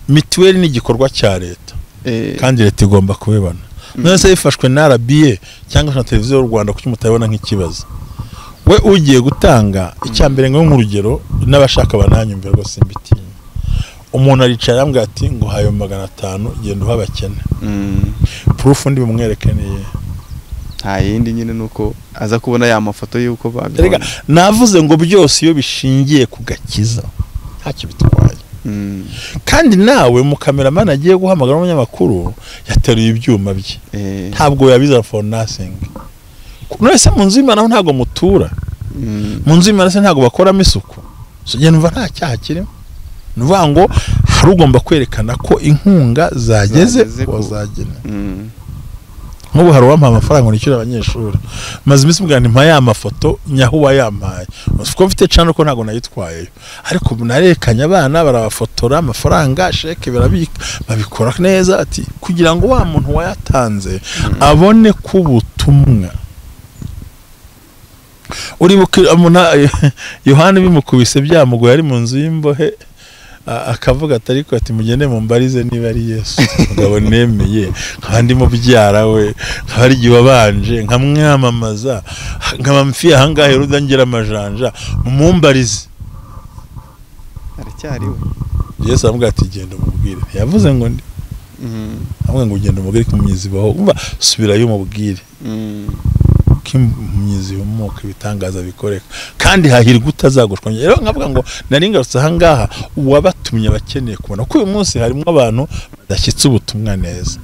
[SPEAKER 1] Mituweli ni igikorwa cya leta. Kandi leta igomba kubibona. None se ifashwe na RBA cyangwa na televiziyo y'u Rwanda kuki mutabibona nk'ikibazo? We ugiye gutanga icyambere ngo nk'urugero n'abashaka bananyumvira rwose simbitinya. Umuntu aricara arambwira ati ngo hayo 500 genda uha abakene. Proof ndi bumwereke niye.
[SPEAKER 2] Nta yindi nyine nuko aza kubona ya mafoto yuko babibona.
[SPEAKER 1] Navuze ngo byose iyo bishingiye ku gakiza ntacyo bitwaye. Kandi nawe mu cameraman agiye guhamagara umunyamakuru yateruye ibyuma bye. Ntabwo yabiza for nothing. None se mu nzu y'Imana ntabwo mutura. Mu nzu y'Imana se ntabwo bakoramo isuku. So njye numva nta cyaha kirimo. Nuvuga ngo hari ugomba kwerekana ko inkunga zageze wazagena. Nk'ubu hari uwampaye amafaranga ngo nishyure abanyeshuri. Maze iminsi mbwira nti mpa ya mafoto nyahuwa yampaye. Kuko mfite channel ko ntabwo nayitwayeyo. Ariko narekanye abana barabafotora amafaranga sheke barabika babikora neza ati kugira ngo wa muntu wayatanze abone ko ubutumwa. Uribuka Yohana bimukubise byamugoye ari mu nzu y'imbohe akavuga ati ariko ati mugende mumbarize niba ari Yesu. Mugabo nemeye nkaba ndi mubyara we, nkaba ari igihe wabanje nkamwamamaza nkaba mfiye aha ngaha Heruda ngira amajanja mumumbarize.
[SPEAKER 2] Aracyari we.
[SPEAKER 1] Yesu aramubwira ati genda umubwire. Yavuze ngo ndi amwe ngo ugenda umubwire ko impumyi zibaho. Umva subirayo umubwire. Ko impumyi zihumuka ibitangaza bikoreka kandi hahirwa utazagushwa. Rero nkavuga ngo nari ngarutse aha ngaha uwabatumye abakeneye kubona ko uyu munsi harimo abantu badashyitse ubutumwa neza.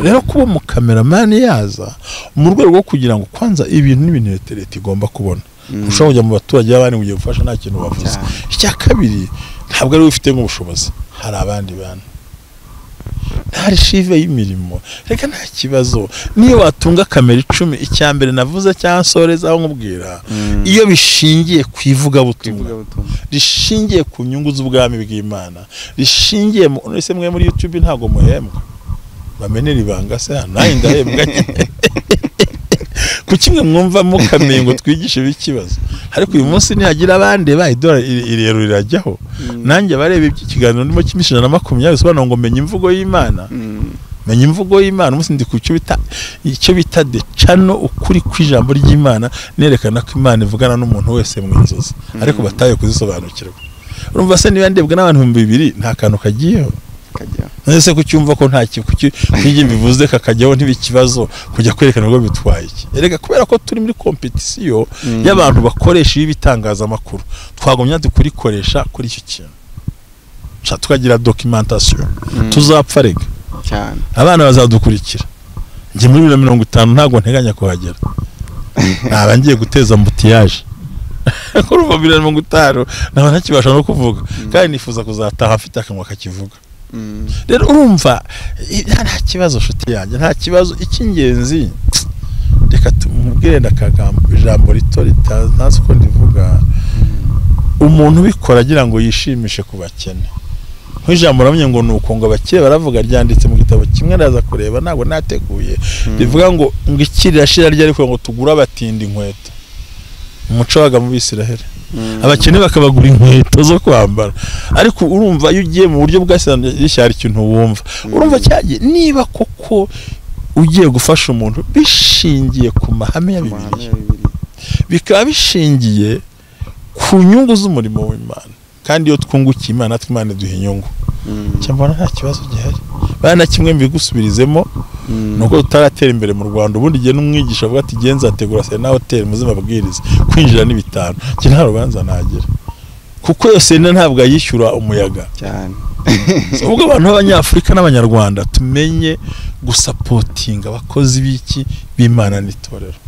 [SPEAKER 1] Rero kuba mu cameraman yaza mu rwego rwo kugira ngo kwanza ibintu n'ibintu leta igomba kubona. Ushobora kujya mu baturage b'abandi ugiye gufasha nta kintu bavuze. Icya kabiri ntabwo ari ufite nk'ubushobozi, hari abandi bantu. Nta shive y'imirimo reka nta kibazo niyo watunga kamera 10. Icyambere navuze cyansoreza aho nkubwira iyo bishingiye ku ivugabutumwa rishingiye ku nyungu z'ubwami bw'Imana rishingiye mu ese mwe muri YouTube ntago muhembwa bamenera ibanga se naye ndahembwa ku kimwe mwumva mukamenye ngo twigishe bikibazo. Ariko uyu munsi nihagira abandi ba idolari irero rirajyaho nanjye bareba ikiganiro ndimo cy'imishana na 20 bisobanura ngo menye imvugo y'Imana. Menye imvugo y'Imana umunsi ndi ku cyo bita de channel ukuri kw'ijambo ry'Imana nerekana ko Imana ivugana n'umuntu wese mu inzozi ariko bataye kuzisobanukirwa. Urumva se niba ndebwa n'abantu 2000 nta kantu kagiyeho
[SPEAKER 2] kajya.
[SPEAKER 1] Nese kucyumva ko nta kintu bivuze kakajyaho ntibikibazo kujya kwerekana ngo bitwaye iki. Erega kubera ko turi muri competition y'abantu bakoresha ibitangazamakuru twagomye dukurikoresha kuri icyo kintu. Tukagira documentation tuzapfa rega
[SPEAKER 2] cyane
[SPEAKER 1] abana bazadukurikira. Njye muri 2050 ntago nteganya kuhagera. Naba ngiye guteza mbutiyaje. Kurumva 2050 naba ntakibasha no kuvuga kandi nifuza kuzataha afite akanwa kakivuga. Rero urumva nta kibazo nshuti yanjye nta kibazo. Icy'ingenzi reka tumubwire ndakagambo ijambo rito ritazi uko ndivuga. Umuntu ubikora agira ngo yishimishe ku bakene nk'ijambo ramye ngo nuko ngo abakire baravuga ryanditse mu gitabo kimwe ndaza kureba ntabwo nateguye rivuga ngo ngo ikirira shira ryari ngo tugura abatindi inkweto. Umuco waga mu Bisiraheli abakene bakabagura inkweto zo kwambara. Ariko urumva iyo ugiye mu buryo bwa shyari ikintu wumva urumva cyagiye niba koko ugiye gufasha umuntu bishingiye ku mahame ya Bibiliya bikaba bishingiye ku nyungu z'umurimo w'Imana, kandi iyo twungukiye Imana natwe Imana iduha inyungu. Cyambona nta kibazo gihari. Bana kimwe mbigusubirizemo nuko tutaratera imbere mu Rwanda. Ubundi gihe n'umwigisha avuga ati genza ategura Serena Hotel muzima bwiriza kwinjira ni 5 cyo nta rubanza nagira, kuko yo Serena ntabwo ayishyura umuyaga
[SPEAKER 2] cyane.
[SPEAKER 1] So, ubwo abantu b'Abanyafrika n'Abanyarwanda tumenye gusapotinga abakozi b'iki b'Imana n'itorero.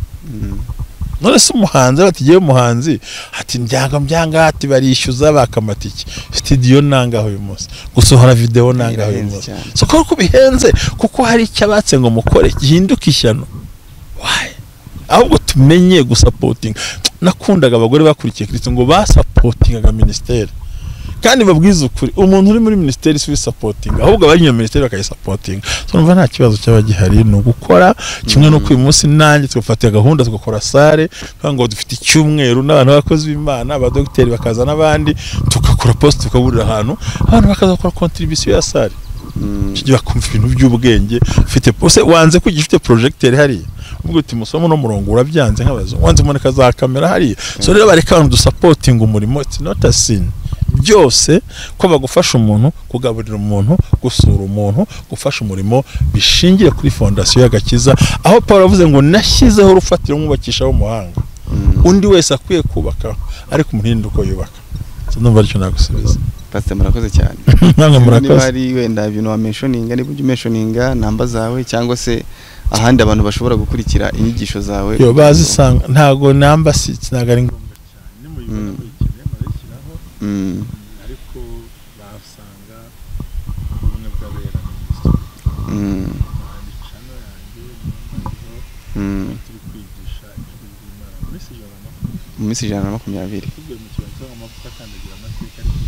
[SPEAKER 1] None se umuhanzi batigiye umuhanzi ati ndyango mbyanga ati barishyuza bakamatiki studio nangaho uyu munsi gusohora video nangaho uyu munsi, so ko bihenze kuko hari icyabatse ngo mukore gihinduka ishyano. Why? Ahubwo tumenye gusapotinga. Nakundaga abagore bakurikiye Kristo ngo basapotingaga ministeri, kandi babwiza ukuri umuntu uri muri ministeri si supporting, ahubwo abari mu ministeri bakayisapotinga. So numva nta kibazo cyaba gihari, ni ugukora kimwe no kuri munsi nanjye tugafata gahunda tugakora sare ngo dufite icyumweru n'abantu bakozi b'Imana, abadokiteri bakaza n'abandi, tugakora post tukaburira ahantu abantu bakaza gukora contribution ya sare. Kijya bakumva ibintu by'ubwenge ufite pose wanze ko gifite projecteur hariya ubwo uti musomo no murongo urabyanze nk'abazungu wanze umuntu kaza kamera hariya. So rero bareka abantu dusapotinga umurimo, it's not a sin. Byose ko bagufasha umuntu, kugaburira umuntu, gusura umuntu, gufasha umurimo bishingiye kuri fondation y'agakiza, aho Paul avuze ngo nashyizeho urufatiro mwubakisha w'umuhanga, undi wese akwiye kubaka ariko umuhinde uko yubaka. So ndumva aricyo nagusubiza.
[SPEAKER 2] Pastor murakoze cyane.
[SPEAKER 1] Namwe murakoze.
[SPEAKER 2] Niba ari wenda ibintu wa mentioninga, niba ujya mentioninga namba zawe cyangwa se ahandi abantu bashobora gukurikira inyigisho zawe.
[SPEAKER 1] Yo bazisanga ntago namba si ntago ari ngombwa cyane. Ni muyibona muyikeneye murayishyiraho. Ariko basanga ubumwe bw'abera turi kwigisha ijwi ry'Imana mu
[SPEAKER 2] minsi 120.
[SPEAKER 1] Tuvuye mu kibanza cy'amavuta akandagira amateka ariko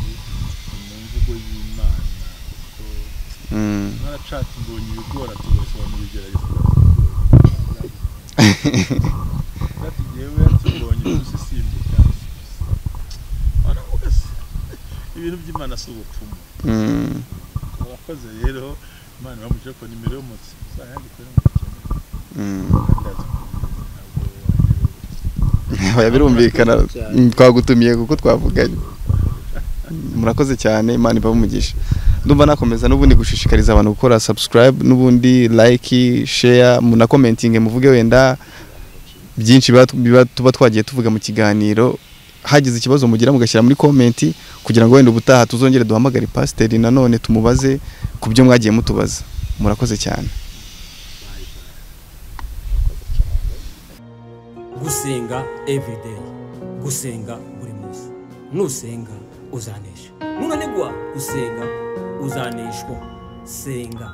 [SPEAKER 1] mu mvugo y'Imana kuko naracati mbonye ibigora tugasobanura ibigerageza. Ati yewe tubonye gusisimbuka ibintu by'Imana si ubupfumu. Abakoze rero Imana bamuje ko nimero y'umutsi uzayandike no mukene.
[SPEAKER 2] Oya birumvikana twagutumiye kuko twavuganye. Murakoze cyane, Imana ibahe. Ndumva nakomeza n'ubundi gushishikariza abantu gukora subscribe n'ubundi like, share, muna commenting muvuge wenda byinshi tuba twagiye tuvuga mu kiganiro. Hagize ikibazo mugira mugashyira muri comment kugira ngo wenda ubutaha tuzongere duhamagare pasiteri nanone tumubaze ku byo mwagiye mutubaza. Murakoze cyane.
[SPEAKER 3] Gusenga everyday, gusenga buri munsi. Nusenga uzanesha, nunanigwa gusenga uzaneshwa. Senga.